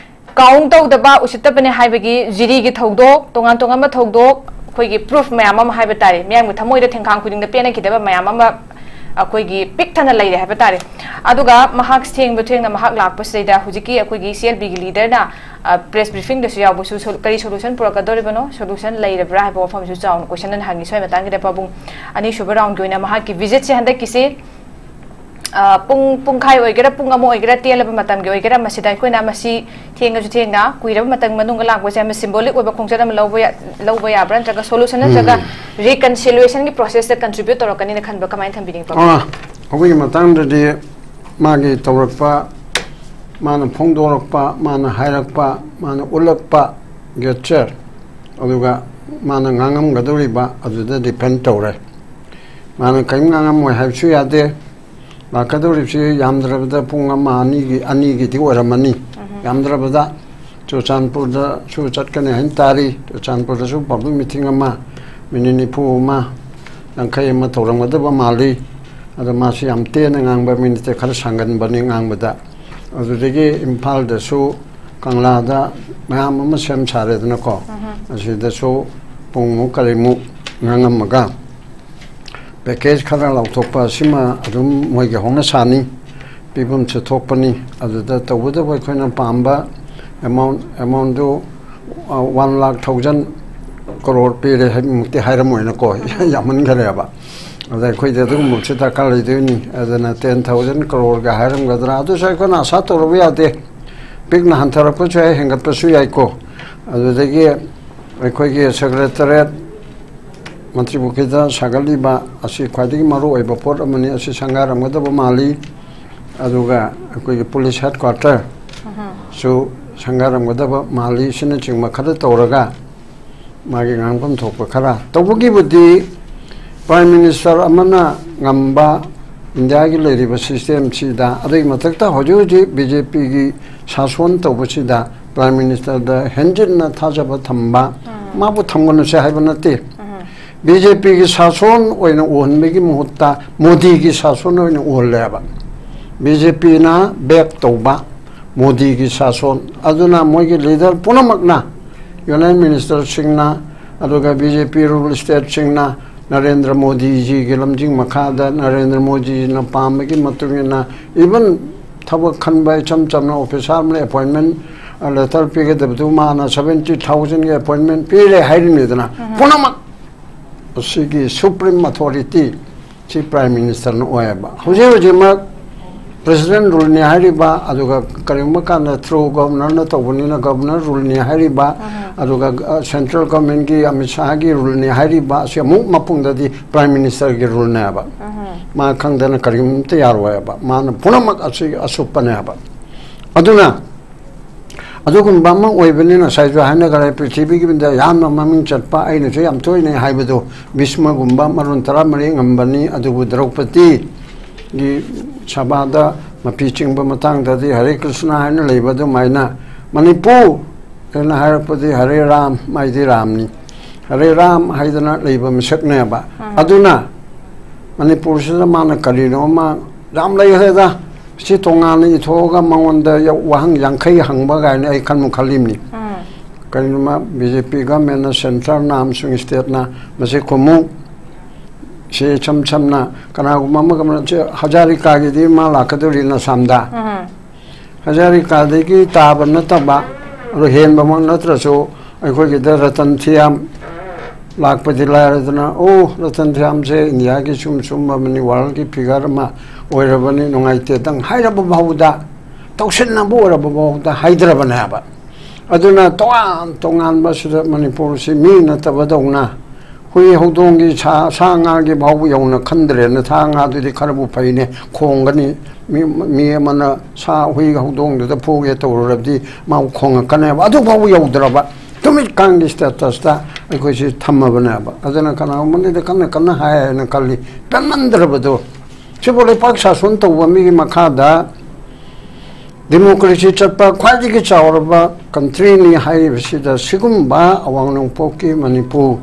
ꯀꯥꯎꯟ ꯇꯧꯗꯕ, ꯎꯁꯤꯠꯇꯕꯅꯦ ꯍꯥꯏꯕꯒꯤ ꯖꯤꯔꯤꯒꯤ ꯊꯧꯗꯣꯛ, ꯇꯣꯉꯥꯟ ꯇꯣꯉꯥꯟꯕ ꯊꯧꯗꯣꯛ, ꯑꯩꯈꯣꯏꯒꯤ ꯄ꯭ꯔꯨꯐ ꯃꯌꯥꯝ ꯑꯃ ꯍꯥꯏꯕ ꯇꯥꯔꯦ, ꯃꯤꯌꯥꯝꯒꯤ ꯊꯃꯣꯏꯗ ꯊꯦꯡꯈꯥꯡ ꯈꯨꯗꯤꯡꯗ ꯄꯦꯟꯅꯈꯤꯗꯕ ꯃꯌꯥꯝ ꯑꯃ ꯑꯩꯈꯣꯏꯒꯤ ꯄꯤꯛ ꯊꯟꯅ ꯂꯩꯔꯦ ꯍꯥꯏꯕ ꯇꯥꯔꯦ꯫ ꯑꯗꯨꯒ ꯃꯍꯥꯛ ꯊꯦꯡꯕ ꯊꯦꯡꯅ ꯃꯍꯥꯛ ꯂꯥꯛꯄꯁꯤꯗꯩꯗ ꯍꯧꯖꯤꯛꯀꯤ ꯑꯩꯈꯣꯏꯒꯤ ꯁꯤ ꯑꯦꯜ ꯄꯤꯒꯤ ꯂꯤꯗꯔꯅ ꯄ꯭ꯔꯦꯁ ꯕ꯭ꯔꯤꯐꯤꯡꯗꯁꯨ ꯌꯥꯎꯕꯁꯨ ꯁꯣ- ꯀꯔꯤ ꯁꯣꯂꯨꯁꯟ ꯄꯨꯔꯛꯀꯗꯧꯔꯤꯕꯅꯣ, ꯁꯣꯂꯨꯁꯟ ꯂꯩꯔꯕ꯭ꯔꯥ ꯍꯥꯏꯕ ꯋꯥꯐꯝꯁꯨ ꯆꯥꯎꯅ ꯀꯣꯏꯁꯟ ꯑꯅ ꯍꯪꯉꯤ꯫ ꯁ꯭ꯋꯥꯏ ꯃꯇꯥꯡꯒꯤꯗ ꯄꯥꯕꯨꯡ, ꯑꯅꯤꯁꯨꯕ ꯔꯥꯎꯟꯒꯤ ꯑꯣꯏꯅ ꯃꯍꯥꯛꯀꯤ ꯚꯤꯖꯤꯠꯁꯦ ꯍꯟꯗꯛꯀꯤꯁꯤ ꯑ, ꯄꯨꯡ ꯄꯨꯡꯈꯥꯏ ꯑꯣꯏꯒꯦꯔꯥ, ꯄꯨꯡ ꯑꯃ ꯑꯣꯏꯒꯦꯔꯥ, ꯇꯦꯜꯂꯕ ꯃꯇꯝꯒꯤ ꯑꯣꯏꯒꯦꯔꯥ, ꯃꯁꯤꯗ ꯑꯩꯈꯣꯏꯅ ꯃꯁꯤ ꯊꯦꯡꯉꯁꯨ ꯊꯦꯡꯅ ꯀꯨꯏꯔꯕ ꯃꯇꯝꯒꯤ ꯃꯅꯨꯡꯗ ꯂꯥꯛꯄꯁꯦ ꯑꯃ ꯁꯤꯝꯕꯣꯂꯤꯛ ꯑꯣꯏꯕ ꯈꯣꯡꯆꯠ ꯑꯃ ꯂꯧꯕ ꯌꯥ- ꯂꯧꯕ ꯌꯥꯕ꯭ꯔꯥ, ꯅꯠꯇ꯭ꯔꯒ ꯁꯣꯂꯨꯁꯟ ꯅꯠꯇ꯭ꯔꯒ ꯔꯤꯀꯟꯁꯤꯂꯤꯌꯦꯁꯟꯒꯤ ꯄ꯭ꯔꯣꯁꯦꯁꯇ ꯀꯟꯇ꯭ꯔꯤꯕ꯭ꯌꯨꯠ ꯇꯧꯔꯛꯀꯅꯤꯅ ꯈꯟꯕ, ꯀꯃꯥꯏꯅ ꯊꯝꯕꯤꯅꯤꯡꯕ? ꯑꯥ, ꯑꯩꯈꯣꯏꯒꯤ ꯃꯇꯥꯡꯗꯗꯤ ꯃꯥꯒꯤ ꯇꯧꯔꯛꯄ, ꯃꯥꯅ ꯐꯣꯡꯗꯣꯔꯛꯄ, ꯃꯥꯅ ꯍꯥꯏꯔꯛꯄ, ꯃꯥꯅ ꯎꯠꯂꯛꯄ ꯒꯦꯆꯔ, ꯑꯗꯨꯒ ꯃꯥꯅ ꯉꯥꯡꯉꯝꯒꯗꯧꯔꯤꯕ ꯑꯗꯨꯗ ꯗꯤꯄꯦꯟ ꯇꯧꯔꯦ꯫ ꯃꯥꯅ ꯀꯔꯤꯝ ꯉꯥꯡꯉꯝꯃꯣꯏ ꯍꯥꯏꯕꯁꯨ ꯌꯥꯗꯦ꯫ ꯂꯥꯛꯀꯗꯧꯔꯤꯕꯁꯤ ꯌꯥꯝꯗ꯭ꯔꯕꯗ ꯄꯨꯡ ꯑꯃ ꯑꯅꯤꯒꯤ, ꯑꯅꯤꯒꯤꯗꯤ ꯑꯣꯏꯔꯝꯃꯅꯤ꯫ ꯌꯥꯝꯗ꯭ꯔꯕꯗ ꯆꯨꯔꯆꯥꯟꯄꯨꯔꯗꯁꯨ ꯆꯠꯀꯅꯤ ꯍꯥꯏꯅ ꯇꯥꯔꯤ꯫ ꯆꯨꯔꯆꯥꯟꯄꯨꯔꯗꯁꯨ ꯄꯕ꯭ꯂꯤꯛ ꯃꯤꯇꯤꯡ ꯑꯃ, ꯃꯤꯅꯤꯠ ꯅꯤꯐꯨ ꯑꯃ, ꯌꯥꯡꯈꯩ ꯑꯃ ꯇꯧꯔꯝꯒꯗꯕ ꯃꯥꯜꯂꯤ꯫ ꯑꯗꯣ ꯃꯥꯁꯤ ꯌꯥꯝ ꯇꯦꯟꯅ ꯉꯥꯡꯕ, ꯃꯤꯅꯤꯠꯇ ꯈꯔ ꯁꯥꯡꯒꯟꯕꯅꯤ ꯉꯥꯡꯕꯗ꯫ ꯑꯗꯨꯗꯒꯤ ꯏꯝꯐꯥꯜꯗꯁꯨ ꯀꯪꯂꯥꯗ ꯃꯌꯥꯝ ꯑꯃ ꯁꯦꯝ ꯁꯥꯔꯦꯗꯅꯀꯣ꯫ ꯑꯁꯤꯗꯁꯨ ꯄꯨꯡꯃꯨꯛ ꯀꯔꯤꯃꯨꯛ ꯉꯥꯡꯉꯝꯃꯒ ꯄꯦꯀꯦꯖ ꯈꯔ ꯂꯥꯎꯊꯣꯛꯄ ꯑꯁꯤꯃ ꯑꯗꯨꯝ ꯃꯣꯏꯒꯤ ꯍꯧꯅ ꯁꯥꯅꯤ, ꯄꯤꯐꯝꯁꯨ ꯊꯣꯛꯄꯅꯤ꯫ ꯑꯗꯨꯗ ꯇꯧꯕꯇꯕꯨ ꯑꯩꯈꯣꯏꯅ ꯄꯥꯝꯕ ꯑꯦꯃꯥꯎꯟ, ꯑꯦꯃꯥꯎꯟꯗꯨ ꯋꯥꯟ ꯂꯥꯛ ꯊꯥꯎꯖꯟ ꯀ꯭ꯔꯣꯔ ꯄꯤꯔꯦ ꯍꯥꯏꯕꯃꯛꯇꯤ ꯍꯥꯏꯔꯝꯃꯣꯏꯅꯀꯣ, ꯌꯥꯝꯃꯟꯈꯔꯦꯕ꯫ ꯑꯗ ꯑꯩꯈꯣꯏꯗꯤ ꯑꯗꯨꯒꯨꯝꯕꯁꯨ ꯗꯔꯀꯥꯔ ꯂꯩꯗꯣꯏꯅꯤ꯫ ꯑꯗꯨꯅ ꯇꯦꯟ ꯊꯥꯎꯖꯟ ꯀꯔꯣꯔꯒ ꯍꯥꯏꯔꯝꯒꯗ꯭ꯔꯥ, ꯑꯗꯨꯁꯨ ꯑꯩꯈꯣꯏꯅ ꯑꯁꯥ ꯇꯧꯔꯨꯕ ꯌꯥꯗꯦ꯫ ꯄꯤꯛꯅ ꯍꯟꯊꯔꯛꯄꯁꯨ ꯌꯥꯏ, ꯍꯦꯟꯒꯠꯄꯁꯨ ꯌꯥꯏꯀꯣ꯫ ꯑꯗꯨꯗꯒꯤ ꯑꯩꯈꯣꯏꯒꯤ ꯁꯦꯀ꯭ꯔꯦꯇꯔꯦꯠ ꯃꯟꯇ꯭ꯔꯤ ꯄꯨꯈ꯭ꯔꯤꯗ ꯁꯥꯒꯠꯂꯤꯕ ꯑꯁꯤ ꯈ꯭ꯋꯥꯏꯗꯒꯤ ꯃꯔꯨ ꯑꯣꯏꯕ ꯄꯣꯠ ꯑꯃꯅꯤ꯫ ꯑꯁꯤ ꯁꯪꯒꯥꯔꯝꯒꯗꯕ ꯃꯥꯜꯂꯤ꯫ ꯑꯗꯨꯒ ꯑꯩꯈꯣꯏꯒꯤ ꯄꯨꯂꯤꯁ ꯍꯦꯗ ꯀ꯭ꯋꯥꯔꯇꯔꯁꯨ ꯁꯪꯒꯥꯔꯝꯒꯗꯕ ꯃꯥꯜꯂꯤ꯫ ꯁꯤꯅꯆꯤꯡꯕ ꯈꯔ ꯇꯧꯔꯒ ꯃꯥꯒꯤ ꯉꯥꯡꯐꯝ ꯊꯣꯛꯄ ꯈꯔ ꯇꯧꯕꯒꯤꯕꯨꯗꯤ, ꯄ꯭ꯔꯥꯏꯝ ꯃꯤꯅꯤꯁꯇꯔ ꯑꯃꯅ ꯉꯝꯕ ꯏꯟꯗꯤꯌꯥꯒꯤ ꯂꯩꯔꯤꯕ ꯁꯤꯁꯇꯦꯝꯁꯤꯗ, ꯑꯗꯨꯒꯤ ꯃꯊꯛꯇ ꯍꯧꯖꯤꯛ ꯍꯧꯖꯤꯛ ꯕꯤ ꯖꯦ ꯄꯤꯒꯤ ꯁꯥꯁꯣꯟ ꯇꯧꯕꯁꯤꯗ ꯄ꯭ꯔꯥꯏꯝ ꯃꯤꯅꯤꯁꯇꯔꯗ ꯍꯦꯟꯖꯤꯟꯅ ꯊꯥꯖꯕ ꯊꯝꯕ, ꯃꯥꯕꯨ ꯊꯝꯒꯅꯨꯁꯦ ꯍꯥꯏꯕ ꯅꯠꯇꯦ꯫ ꯕꯤ ꯖꯦ ꯄꯤꯒꯤ ꯁꯥꯁꯣꯟ ꯑꯣꯏꯅ ꯎꯍꯟꯕꯒꯤ ꯃꯍꯨꯠꯇ ꯃꯣꯗꯤꯒꯤ ꯁꯥꯁꯣꯟ ꯑꯣꯏꯅ ꯎꯍꯜꯂꯦꯕ꯫ ꯕꯤ ꯖꯦ ꯄꯤꯅ ꯕꯦꯛ ꯇꯧꯕ ꯃꯣꯗꯤꯒꯤ ꯁꯥꯁꯣꯟ꯫ ꯑꯗꯨꯅ ꯃꯣꯏꯒꯤ ꯂꯤꯗꯔ ꯄꯨꯝꯅꯃꯛꯅ, ꯌꯨꯅꯤꯌꯟ ꯃꯤꯅꯤꯁꯇꯔꯁꯤꯡꯅ, ꯑꯗꯨꯒ ꯕꯤ ꯖꯦ ꯄꯤ ꯔꯨꯜ ꯁ꯭ꯇꯦꯠꯁꯤꯡꯅ ꯅꯔꯦꯟꯗ꯭ꯔ ꯃꯣꯗꯤꯖꯤꯒꯤ ꯂꯝꯖꯤꯡ ꯃꯈꯥꯗ, ꯅꯔꯦꯟꯗ꯭ꯔ ꯃꯣꯗꯤꯖꯤꯅ ꯄꯥꯝꯕꯒꯤ ꯃꯇꯨꯡ ꯏꯟꯅ, ꯏꯚꯟ ꯊꯕꯛ ꯈꯟꯕ ꯏꯆꯝ ꯆꯝꯅ ꯑꯣꯐꯤꯁꯥꯔ ꯑꯃꯅ ꯑꯦꯄꯣꯏꯟꯃꯦꯟ ꯂꯦꯇꯔ ꯄꯤꯒꯗꯕꯗꯨ ꯃꯥꯅ ꯁꯚꯦꯟꯇꯤ ꯊꯥꯎꯖꯟꯒꯤ ꯑꯦꯄꯣꯏꯟꯃꯦꯟ ꯄꯤꯔꯦ ꯍꯥꯏꯔꯤꯅꯤꯗꯅ꯫ ꯄꯨꯝꯅꯃꯛ ꯑꯁꯤꯒꯤ ꯁꯨꯄ꯭ꯔꯤꯝ ꯑꯣꯊꯣꯔꯤꯇꯤ ꯁꯤ ꯄ꯭ꯔꯥꯏꯝ ꯃꯤꯅꯤꯁꯇꯔꯅ ꯑꯣꯏꯌꯦꯕ꯫ ꯍꯧꯖꯤꯛ ꯍꯧꯖꯤꯛꯃꯛ ꯄ꯭ꯔꯦꯁꯤꯗꯦꯟ ꯔꯨꯜꯅꯤ ꯍꯥꯏꯔꯤꯕ, ꯑꯗꯨꯒ ꯀꯔꯤꯒꯨꯝꯕ ꯀꯥꯟꯗ ꯊ꯭ꯔꯨ ꯒꯚꯔꯅꯔꯅ ꯇꯧꯕꯅꯤꯅ ꯒꯚꯔꯅꯔ ꯔꯨꯜꯅꯤ ꯍꯥꯏꯔꯤꯕ, ꯑꯗꯨꯒ ꯁꯦꯟꯇ꯭ꯔꯦꯜ ꯒꯚꯔꯟꯃꯦꯟꯒꯤ ꯑꯃꯤꯠ ꯁꯥꯍꯒꯤ ꯔꯨꯜꯅꯤ ꯍꯥꯏꯔꯤꯕ, ꯑꯁꯤ ꯑꯃꯨꯛ ꯃꯄꯨꯡꯗꯗꯤ ꯄ꯭ꯔꯥꯏꯝ ꯃꯤꯅꯤꯁꯇꯔꯒꯤ ꯔꯨꯜꯅꯦꯕ꯫ ꯃꯥ ꯈꯪꯗꯅ ꯀꯔꯤꯒꯨꯝꯇ ꯌꯥꯔꯣꯏꯕ꯫ ꯃꯥꯅ ꯄꯨꯝꯅꯃꯛ ꯑꯁꯤ ꯑꯁꯨꯞꯄꯅꯦꯕ꯫ ꯑꯗꯨꯅ ꯑꯗꯨꯒꯨꯝꯕ ꯑꯃ ꯑꯣꯏꯕꯅꯤꯅ, ꯉꯁꯥꯏꯁꯨ ꯍꯥꯏꯅꯈ꯭ꯔꯦ, ꯄ꯭ꯔꯤꯊꯤꯕꯤꯒꯤ ꯃꯤꯗ ꯌꯥꯝꯅ ꯃꯃꯤꯡ ꯆꯠꯄ, ꯑꯩꯅꯁꯨ ꯌꯥꯝ ꯇꯣꯏꯅ ꯍꯥꯏꯕꯗꯣ, ꯚꯤꯁꯃꯒꯨꯝꯕ ꯃꯔꯣꯟ ꯇꯔꯥꯃꯔꯤ ꯉꯝꯕꯅꯤ꯫ ꯑꯗꯨꯕꯨ ꯗ꯭ꯔꯧꯄꯗꯤꯒꯤ ꯁꯚꯥꯗ ꯃꯄꯤ ꯆꯤꯡꯕ ꯃꯇꯥꯡꯗꯗꯤ ꯍꯔꯦ ꯀ꯭ꯔꯤꯁꯅ ꯍꯥꯏꯅ ꯂꯩꯕ ꯑꯗꯨꯃꯥꯏꯅ, ꯃꯅꯤꯄꯨꯔ ꯍꯥꯏꯅ ꯍꯥꯏꯔꯛꯄꯗꯤ ꯍꯔꯦ ꯔꯥꯝ ꯍꯥꯏꯗꯤ ꯔꯥꯝꯅꯤ, ꯍꯔꯦ ꯔꯥꯝ ꯍꯥꯏꯗꯅ ꯂꯩꯕ ꯃꯤꯁꯛꯅꯦꯕ꯫ ꯑꯗꯨꯅ ꯃꯅꯤꯄꯨꯔꯁꯤꯗ ꯃꯥꯅ ꯀꯔꯤꯅꯣ ꯑꯃ ꯌꯥꯝ ꯂꯩꯈ꯭ꯔꯦꯗ꯫ ꯁꯤ ꯇꯣꯉꯥꯟꯅ ꯏꯊꯣꯛꯑꯒ ꯃꯉꯣꯟꯗ ꯌ-, ꯋꯥꯍꯪ ꯌꯥꯡꯈꯩ ꯍꯪꯕ ꯀꯥꯏꯅ ꯑꯩ ꯈꯟꯕꯨ ꯈꯜꯂꯤꯕꯅꯤ꯫ ꯀꯔꯤꯒꯨꯝꯕ ꯕꯤ ꯖꯦ ꯄꯤ ꯒꯚꯔꯟꯃꯦꯟꯅ, ꯁꯦꯟꯇꯔꯅ ꯑꯃꯁꯨꯡ ꯁ꯭ꯇꯦꯠꯅ ꯃꯁꯤ ꯈꯨꯝꯃꯨ꯫ ꯁꯤ ꯏꯁꯝ ꯁꯝꯅ ꯀꯅꯥꯒꯨꯝꯕ ꯑꯃꯒ ꯑꯃꯅ, ꯁꯤ ꯍꯖꯥꯔꯤꯀꯥꯒꯤꯗꯤ ꯃꯥ ꯂꯥꯛꯀꯗꯧꯔꯤꯅ ꯑꯁꯥꯝꯗ꯫ ꯍꯖꯥꯔꯤꯀꯥꯗꯒꯤ ꯇꯥꯕ ꯅꯠꯇꯕ, ꯑꯗꯨ ꯍꯦꯟꯕꯃꯛ ꯅꯠꯇ꯭ꯔꯁꯨ, ꯑꯩꯈꯣꯏꯒꯤꯗ ꯔꯇꯟ ꯊꯤꯌꯥꯝ, ꯂꯥꯛꯄꯗꯤ ꯂꯥꯏꯔꯗꯅ, "ꯑꯣ, ꯔꯇꯟ ꯊꯤꯌꯥꯝꯁꯦ ꯏꯟꯗꯤꯌꯥꯒꯤ ꯁꯨꯝ ꯁꯨꯝꯕ ꯑꯃꯅꯤ, ꯋꯥꯔꯜꯒꯤ ꯐꯤꯒꯔ ꯑꯃ ꯑꯣꯏꯔꯕꯅꯤ, ꯅꯨꯡꯉꯥꯏꯇꯦꯗꯪ" ꯍꯥꯏꯔꯕ ꯐꯥꯎꯕꯗ, ꯇꯧꯁꯤꯟꯅꯕ ꯑꯣꯏꯔꯕ ꯐꯥꯎꯕꯗ ꯍꯥꯏꯗ꯭ꯔꯕꯅꯦꯕ꯫ ꯑꯗꯨꯅ ꯇꯣꯉꯥꯟ ꯇꯣꯉꯥꯟꯕ ꯁꯤꯗ ꯃꯅꯤꯄꯨꯔꯁꯤ ꯃꯤ ꯅꯠꯇꯕꯗꯧꯅ, ꯍꯨꯏ ꯍꯧꯗꯣꯡꯒꯤ, ꯁꯥ, ꯁꯥ ꯉꯥꯒꯤ ꯐꯥꯎꯕ ꯌꯧꯅ ꯈꯟꯗ꯭ꯔꯦꯅ, ꯁꯥ ꯉꯥꯗꯨꯗꯤ ꯈꯔꯕꯨ ꯐꯩꯅꯦ, ꯈꯣꯡꯒꯅꯤ꯫ ꯃꯤ, ꯃꯤ ꯑꯃꯅ ꯁꯥ, ꯍꯨꯏ ꯍꯧꯗꯣꯡꯗꯨꯗ ꯐꯨꯒꯦ ꯇꯧꯔꯨꯔꯕꯗꯤ ꯃꯥꯕꯨ ꯈꯣꯡꯉꯛꯀꯅꯦꯕ꯫ ꯑꯗꯨ ꯐꯥꯎꯕ ꯌꯧꯗ꯭ꯔꯕ ꯇꯨꯃꯤꯠꯀꯥꯡꯒꯤ ꯁ꯭ꯇꯦꯇꯁꯇ ꯑꯩꯈꯣꯏꯁꯤ ꯊꯝꯃꯕꯅꯦꯕ꯫ ꯑꯗꯨꯅ ꯀꯅꯥꯒꯨꯝꯕꯅꯗꯤ ꯀꯟꯅ ꯀꯟꯅ ꯍꯥꯏ ꯍꯥꯏꯅ ꯈꯜꯂꯤ꯫ ꯄꯦꯟꯃꯟꯗ꯭ꯔꯕꯗꯣ꯫ ꯁꯤꯕꯨ ꯂꯩꯄꯥꯛ ꯁꯥꯁꯣꯟ ꯇꯧꯕ ꯃꯤꯒꯤ ꯃꯈꯥꯗ ꯗꯦꯃꯣꯀ꯭ꯔꯦꯁꯤ ꯆꯠꯄ ꯈ꯭ꯋꯥꯏꯗꯒꯤ ꯆꯥꯎꯔꯕ ꯀꯟꯇ꯭ꯔꯤꯅꯤ ꯍꯥꯏꯔꯤꯕꯁꯤꯗ, ꯁꯤꯒꯨꯝꯕ ꯑꯋꯥꯡ ꯅꯣꯡꯄꯣꯛꯀꯤ ꯃꯅꯤꯄꯨꯔ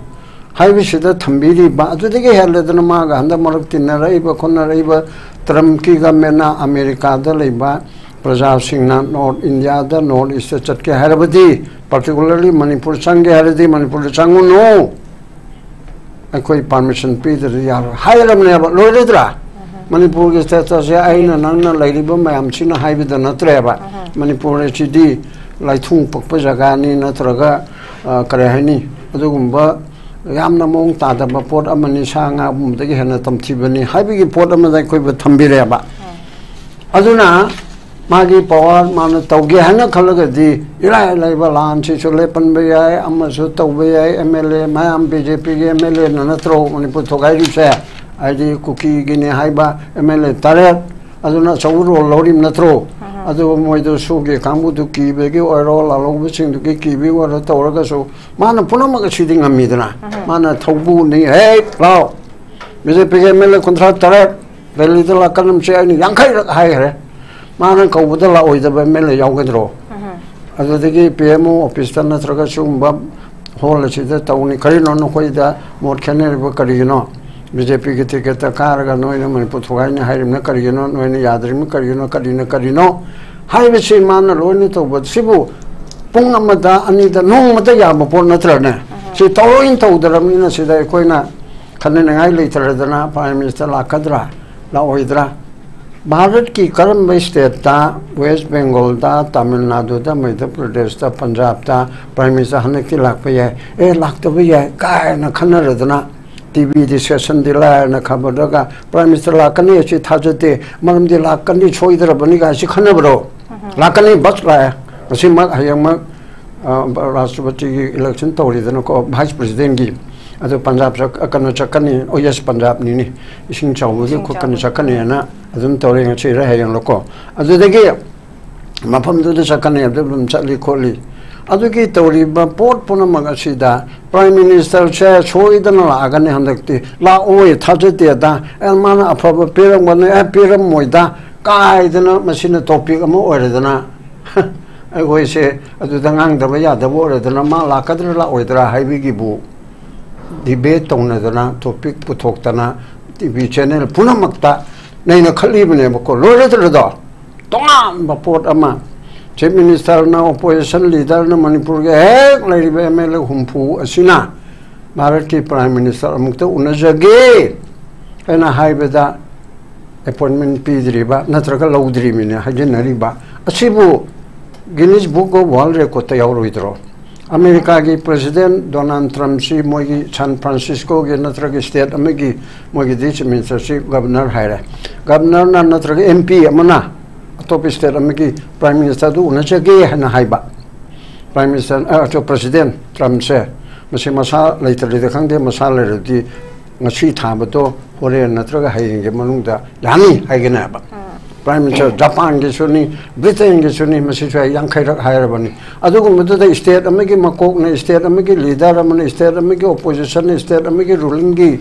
ꯍꯥꯏꯕꯁꯤꯗ ꯊꯝꯕꯤꯔꯤꯕ, ꯑꯗꯨꯗꯒꯤ ꯍꯦꯜꯂꯗꯅ ꯃꯥꯒ ꯍꯟꯗꯛ ꯃꯔꯛ ꯇꯤꯟꯅꯔꯛꯏꯕ ꯈꯣꯠꯅꯔꯛꯏꯕ ꯇ꯭ꯔꯝꯞꯀꯤ ꯒꯃꯦꯟꯅ ꯑꯃꯦꯔꯤꯀꯥꯗ ꯂꯩꯕ ꯄ꯭ꯔꯖꯥꯁꯤꯡꯅ ꯅꯣꯔꯠ ꯏꯟꯗꯤꯌꯥꯗ, ꯅꯣꯔꯠ ꯏꯁꯇ ꯆꯠꯀꯦ ꯍꯥꯏꯔꯕꯗꯤ, ꯄꯥꯔꯇꯤꯀꯨꯂꯔꯂꯤ ꯃꯅꯤꯄꯨꯔ ꯆꯪꯒꯦ ꯍꯥꯏꯔꯗꯤ ꯃꯅꯤꯄꯨꯔꯗ ꯆꯪꯉꯨꯅꯨ, ꯑꯩꯈꯣꯏ ꯄꯥꯔꯃꯤꯁꯟ ꯄꯤꯗ꯭ꯔꯗꯤ ꯌꯥꯔꯣꯏ ꯍꯥꯏꯔꯕꯅꯦꯕ꯫ ꯂꯣꯏꯔꯗ꯭ꯔꯥ? ꯃꯅꯤꯄꯨꯔꯒꯤ ꯁ꯭ꯇꯦꯇꯁꯁꯦ ꯑꯩꯅ ꯅꯪꯅ ꯂꯩꯔꯤꯕ ꯃꯌꯥꯝꯁꯤꯅ ꯍꯥꯏꯕꯗ ꯅꯠꯇ꯭ꯔꯦꯕ꯫ ꯃꯅꯤꯄꯨꯔ ꯑꯁꯤꯗꯤ ꯂꯥꯏꯊꯨꯡ ꯄꯛꯄ ꯖꯒꯥꯅꯤ, ꯅꯠꯇ꯭ꯔꯒ, ꯑ, ꯀꯔꯤ ꯍꯥꯏꯅꯤ, ꯑꯗꯨꯒꯨꯝꯕ ꯌꯥꯝꯅ ꯃꯑꯣꯡ ꯇꯥꯗꯕ ꯄꯣꯠ ꯑꯃꯅꯤ, ꯁꯥ ꯉꯥꯒꯨꯝꯕꯗꯒꯤ ꯍꯦꯟꯅ ꯇꯝꯊꯤꯕꯅꯤ ꯍꯥꯏꯕꯒꯤ ꯄꯣꯠ ꯑꯃꯗ ꯑꯩꯈꯣꯏꯕꯨ ꯊꯝꯕꯤꯔꯦꯕ꯫ ꯑꯗꯨꯅ ꯃꯥꯒꯤ ꯄꯋꯥꯔ ꯃꯥꯅ ꯇꯧꯒꯦ ꯍꯥꯏꯅ ꯈꯜꯂꯒꯗꯤ ꯏꯔꯥꯏ ꯂꯥꯏꯕ ꯂꯥꯟꯁꯤꯁꯨ ꯂꯦꯞꯍꯟꯕ ꯌꯥꯏ, ꯑꯃꯁꯨ ꯇꯧꯕ ꯌꯥꯏ꯫ ꯑꯦꯝ ꯑꯦꯜ ꯑꯦ ꯃꯌꯥꯝ, ꯕꯤ ꯖꯦ ꯄꯤꯒꯤ ꯑꯦꯝ ꯑꯦꯜ ꯑꯦꯅ ꯅꯠꯇ꯭ꯔꯣ ꯃꯅꯤꯄꯨꯔ ꯊꯨꯒꯥꯏꯔꯤꯁꯦ? ꯍꯥꯏꯗꯤ ꯀꯨꯀꯤꯒꯤꯅꯤ ꯍꯥꯏꯕ ꯑꯦꯝ ꯑꯦꯜ ꯑꯦ ꯇꯔꯦꯠ, ꯑꯗꯨꯅ ꯑꯆꯧꯕ ꯔꯣꯜ ꯂꯧꯔꯤꯕ ꯅꯠꯇ꯭ꯔꯣ? ꯑꯗꯨꯒ ꯃꯣꯏꯗꯣ ꯁꯨꯒꯦ ꯀꯥꯡꯕꯨꯗꯨ ꯀꯤꯕꯒꯤ ꯑꯣꯏꯔꯣ, ꯂꯥꯜꯍꯧꯕꯁꯤꯡꯗꯨꯒꯤ ꯀꯤꯕꯒꯤ ꯑꯣꯏꯔꯣ ꯇꯧꯔꯒꯁꯨ, ꯃꯥꯅ ꯄꯨꯝꯅꯃꯛ ꯑꯁꯤꯗꯤ ꯉꯝꯃꯤꯗꯅ꯫ ꯃꯥꯅ ꯊꯧꯕꯨꯅꯤ, "ꯍꯦ, ꯂꯥꯎ, ꯕꯤ ꯖꯦ ꯄꯤꯒꯤ ꯑꯦꯝ ꯑꯦꯜ ꯑꯦ ꯀꯨꯟꯊ꯭ꯔꯥ ꯇꯔꯦꯠ ꯗꯦꯜꯂꯤꯗ ꯂꯥꯛꯀꯅꯝꯁꯦ ꯑꯩꯅ ꯌꯥꯡꯈꯩꯔꯛ ꯍꯥꯏꯈ꯭ꯔꯦ"꯫ ꯃꯥꯅ ꯀꯧꯕꯗ ꯂꯥꯛꯑꯣꯏꯗꯕ ꯑꯦꯝ ꯑꯦꯜ ꯑꯦ ꯌꯥꯎꯒꯗ꯭ꯔꯣ? ꯑꯗꯨꯗꯒꯤ ꯄꯤ ꯑꯦꯝ ꯑꯣ ꯑꯣꯐꯤꯁꯇ ꯅꯠꯇ꯭ꯔꯒ ꯁꯤꯒꯨꯝꯕ ꯍꯣꯜ ꯑꯁꯤꯗ ꯇꯧꯅꯤ꯫ ꯀꯔꯤꯅꯣ ꯅꯈꯣꯏꯗ ꯃꯣꯠ ꯈꯦꯠꯅꯔꯤꯕ ꯀꯔꯤꯒꯤꯅꯣ? ꯕꯤ ꯖꯦ ꯄꯤꯒꯤ ꯇꯤꯀꯦꯠꯇ ꯀꯥꯔꯒ ꯅꯣꯏꯅ ꯃꯅꯤꯄꯨꯔ ꯊꯨꯒꯥꯏꯅꯤ ꯍꯥꯏꯔꯤꯕꯅ ꯀꯔꯤꯒꯤꯅꯣ? ꯅꯣꯏꯅ ꯌꯥꯗ꯭ꯔꯤꯕꯅ ꯀꯔꯤꯒꯤꯅꯣ? ꯀꯔꯤꯅ ꯀꯔꯤꯅꯣ? ꯍꯥꯏꯕꯁꯤ ꯃꯥꯅ ꯂꯣꯏꯅ ꯇꯧꯕ꯫ ꯁꯤꯕꯨ ꯄꯨꯡ ꯑꯃꯗ, ꯑꯅꯤꯗ, ꯅꯣꯡꯃꯗ ꯌꯥꯕ ꯄꯣꯠ ꯅꯠꯇ꯭ꯔꯅꯦ? ꯁꯤ ꯇꯧꯔꯣꯏꯅ ꯇꯧꯗ꯭ꯔꯕꯅꯤꯅ ꯁꯤꯗ ꯑꯩꯈꯣꯏꯅ ꯈꯟꯅꯅꯤꯡꯉꯥꯏ ꯂꯩꯇ꯭ꯔꯗꯅ ꯄ꯭ꯔꯥꯏꯝ ꯃꯤꯅꯤꯁꯇꯔ ꯂꯥꯛꯀꯗ꯭ꯔꯥ, ꯂꯥꯛꯑꯣꯏꯗ꯭ꯔꯥ? ꯚꯥꯔꯠꯀꯤ ꯀꯔꯝꯕ ꯁ꯭ꯇꯦꯠꯇ, ꯋꯦꯁ ꯕꯦꯡꯒꯣꯜꯗ, ꯇꯥꯃꯤꯜ ꯅꯥꯗꯨꯗ, ꯃꯙ꯭ꯌ ꯄ꯭ꯔꯗꯦꯁꯇ, ꯄꯟꯖꯥꯕꯇ ꯄ꯭ꯔꯥꯏꯝ ꯃꯤꯅꯤꯁꯇꯔ ꯍꯟꯗꯛꯇꯤ ꯂꯥꯛꯄ ꯌꯥꯏ, ꯑꯦ, ꯂꯥꯛꯇꯕ ꯌꯥꯏ ꯀꯥꯏꯅ ꯈꯟꯅꯔꯗꯅ, ꯇꯤ ꯚꯤ ꯗꯤꯁꯀꯁꯟꯗꯤ ꯂꯥꯏꯔꯅ ꯈꯕꯔꯗꯒ ꯄ꯭ꯔꯥꯏꯝ ꯃꯤꯅꯤꯁꯇꯔ ꯂꯥꯛꯀꯅꯤ, ꯑꯁꯤ ꯊꯥꯖꯗꯦ, ꯃꯔꯝꯗꯤ ꯂꯥꯛꯀꯅꯤ, ꯁꯣꯏꯗ꯭ꯔꯕꯅꯤ ꯀꯥꯏꯁꯤ ꯈꯟꯅꯕ꯭ꯔꯣ? ꯂꯥꯛꯀꯅꯤ, ꯕꯁ ꯂꯥꯛꯑꯦ, ꯉꯁꯤꯃꯛ, ꯍꯌꯦꯡꯃꯛ, ꯑ, ꯔꯥꯁꯇ꯭ꯔꯄꯇꯤꯒꯤ ꯏꯂꯦꯛꯁꯟ ꯇꯧꯔꯤꯗꯅꯀꯣ, ꯚꯥꯏꯁ ꯄ꯭ꯔꯁꯤꯗꯦꯟꯒꯤ꯫ ꯑꯗꯨ ꯄꯟꯖꯥꯕ ꯆꯠ-, ꯀꯩꯅꯣ ꯆꯠꯀꯅꯤ, ꯑꯣ, ꯌꯦꯁ, ꯄꯟꯖꯥꯕꯅꯤꯅꯦ, ꯏꯁꯤꯡ ꯆꯥꯎꯕꯒꯤ ꯏꯁꯤꯡ ꯈꯣꯠꯀꯅꯤ, ꯆꯥꯎꯕꯒꯤ꯫ ꯆꯠꯀꯅꯤꯅ ꯑꯗꯨꯝ ꯇꯧꯔꯦ, ꯉꯁꯤꯔ ꯍꯌꯦꯡꯂꯀꯣ꯫ ꯑꯗꯨꯗꯒꯤ ꯃꯐꯝꯗꯨꯗ ꯆꯠꯀꯅꯤ, ꯑꯗꯨ ꯑꯗꯨꯝ ꯆꯠꯂꯤ ꯈꯣꯠꯂꯤ꯫ ꯑꯗꯨꯒꯤ ꯇꯧꯔꯤꯕ ꯄꯣꯠ ꯄꯨꯝꯅꯃꯛ ꯑꯁꯤꯗ ꯄ꯭ꯔꯥꯏꯝ ꯃꯤꯅꯤꯁꯇꯔꯁꯦ ꯁꯣꯏꯗꯅ ꯂꯥꯛꯑꯒꯅꯤ ꯍꯟꯗꯛꯇꯤ, ꯂꯥꯛꯑꯣꯏ ꯊꯥꯖꯗꯦꯗ, ꯑꯦ, ꯃꯥꯅ ꯑꯐꯕ ꯄꯤꯔꯝꯒꯅꯤ, ꯑꯦ, ꯄꯤꯔꯝꯃꯣꯏꯗ ꯀꯥꯏꯗꯅ ꯃꯁꯤꯅ ꯇꯣꯄꯤꯛ ꯑꯃ ꯑꯣꯏꯔꯗꯅ, ꯑꯩꯈꯣꯏꯁꯦ ꯑꯗꯨꯗ ꯉꯥꯡꯗꯕ ꯌꯥꯗꯕ ꯑꯣꯏꯔꯗꯅ, ꯃꯥ ꯂꯥꯛꯀꯗ꯭ꯔꯥ ꯂꯥꯛꯑꯣꯏꯗ꯭ꯔꯥ ꯍꯥꯏꯕꯒꯤꯕꯨ ꯗꯤꯕꯦꯠ ꯇꯧꯅꯗꯅ, ꯇꯣꯄꯤꯛ ꯄꯨꯊꯣꯛꯇꯅ, ꯇꯤ ꯚꯤ ꯆꯦꯅꯦꯜ ꯄꯨꯝꯅꯃꯛꯇ ꯅꯩꯅꯈꯠꯂꯤꯕꯅꯦꯕꯀꯣ꯫ ꯂꯣꯏꯔꯗ꯭ꯔꯗꯣ? ꯇꯣꯉꯥꯟꯕ ꯄꯣꯠ ꯑꯃ, ꯆꯤꯐ ꯃꯤꯅꯤꯁꯇꯔꯅ, ꯑꯣꯄꯣꯖꯤꯁꯟ ꯂꯤꯗꯔꯅ, ꯃꯅꯤꯄꯨꯔꯒꯤ ꯍꯦꯛ ꯂꯩꯔꯤꯕ ꯑꯦꯝ ꯑꯦꯜ ꯑꯦ ꯍꯨꯝꯐꯨ ꯑꯁꯤꯅ ꯚꯥꯔꯠꯀꯤ ꯄ꯭ꯔꯥꯏꯝ ꯃꯤꯅꯤꯁꯇꯔ ꯑꯃꯨꯛꯇ ꯎꯅꯖꯒꯦ ꯍꯥꯏꯅ ꯍꯥꯏꯕꯗ ꯑꯦꯄꯣꯏꯟꯃꯦꯟ ꯄꯤꯗ꯭ꯔꯤꯕ ꯅꯠꯇ꯭ꯔꯒ ꯂꯧꯗ꯭ꯔꯤꯕꯅꯤ ꯍꯥꯏꯖꯤꯟꯅꯔꯤꯕ ꯑꯁꯤꯕꯨ ꯒꯤꯅꯤꯁ ꯕꯨꯛ ꯑꯣꯐ ꯋꯥꯔꯜ ꯔꯦꯀꯣꯔꯠꯇ ꯌꯥꯎꯔꯣꯏꯗ꯭ꯔꯣ? ꯑꯃꯦꯔꯤꯀꯥꯒꯤ ꯄ꯭ꯔꯁꯤꯗꯦꯟ ꯗꯣꯅꯥꯜꯗ ꯇ꯭ꯔꯝꯞꯁꯤ ꯃꯣꯏꯒꯤ ꯁꯥꯟ ꯐ꯭ꯔꯥꯟꯁꯤꯁꯀꯣꯒꯤ ꯅꯠꯇ꯭ꯔꯒ ꯁ꯭ꯇꯦꯠ ꯑꯃꯒꯤ, ꯃꯣꯏꯒꯤꯗꯤ ꯆꯤꯐ ꯃꯤꯅꯤꯁꯇꯔꯁꯤ ꯒꯕꯅꯔ ꯍꯥꯏꯔꯦ, ꯒꯕꯅꯔꯅ ꯅꯠꯇ꯭ꯔꯒ ꯑꯦꯝ ꯄꯤ ꯑꯃꯅ ꯑꯇꯣꯞꯄ ꯁ꯭ꯇꯦꯠ ꯑꯃꯒꯤ ꯄ꯭ꯔꯥꯏꯝ ꯃꯤꯅꯤꯁꯇꯔꯗꯨ ꯎꯅꯖꯒꯦ ꯍꯥꯏꯅ ꯍꯥꯏꯕ꯫ ꯄ꯭ꯔꯥꯏꯝ ꯃꯤꯅꯤꯁꯇꯔ, ꯑ, ꯑꯇꯣꯞꯄ ꯄ꯭ꯔꯁꯤꯗꯦꯟ ꯇ꯭ꯔꯝꯞꯁꯦ, ꯃꯁꯤ ꯃꯁꯥ ꯂꯩꯇ꯭ꯔꯗꯤ ꯈꯪꯗꯦ, ꯃꯁꯥ ꯂꯩꯔꯗꯤ ꯉꯁꯤ ꯊꯥꯕꯗꯣ ꯍꯣꯔꯦꯟ ꯅꯠꯇ꯭ꯔꯒ ꯍꯌꯦꯡꯒꯤ ꯃꯅꯨꯡꯗ ꯌꯥꯅꯤ ꯍꯥꯏꯒꯅꯦꯕ꯫ ꯄ꯭ꯔꯥꯏꯝ ꯃꯤꯅꯤꯁꯇꯔ ꯖꯄꯥꯟꯒꯤꯁꯨꯅꯤ, ꯕ꯭ꯔꯤꯇꯦꯟꯒꯤꯁꯨꯅꯤ, ꯃꯁꯤꯁꯨ ꯑꯩ ꯌꯥꯡꯈꯩꯔꯛ ꯍꯥꯏꯔꯕꯅꯤ꯫ ꯑꯗꯨꯒꯨꯝꯕꯗꯨꯗ ꯁ꯭ꯇꯦꯠ ꯑꯃꯒꯤ ꯃꯀꯣꯛꯅ, ꯁ꯭ꯇꯦꯠ ꯑꯃꯒꯤ ꯂꯤꯗꯔ ꯑꯃꯅ, ꯁ꯭ꯇꯦꯠ ꯑꯃꯒꯤ ꯑꯣꯄꯣꯖꯤꯁꯟꯅ, ꯁ꯭ꯇꯦꯠ ꯑꯃꯒꯤ ꯔꯨꯂꯤꯡꯒꯤ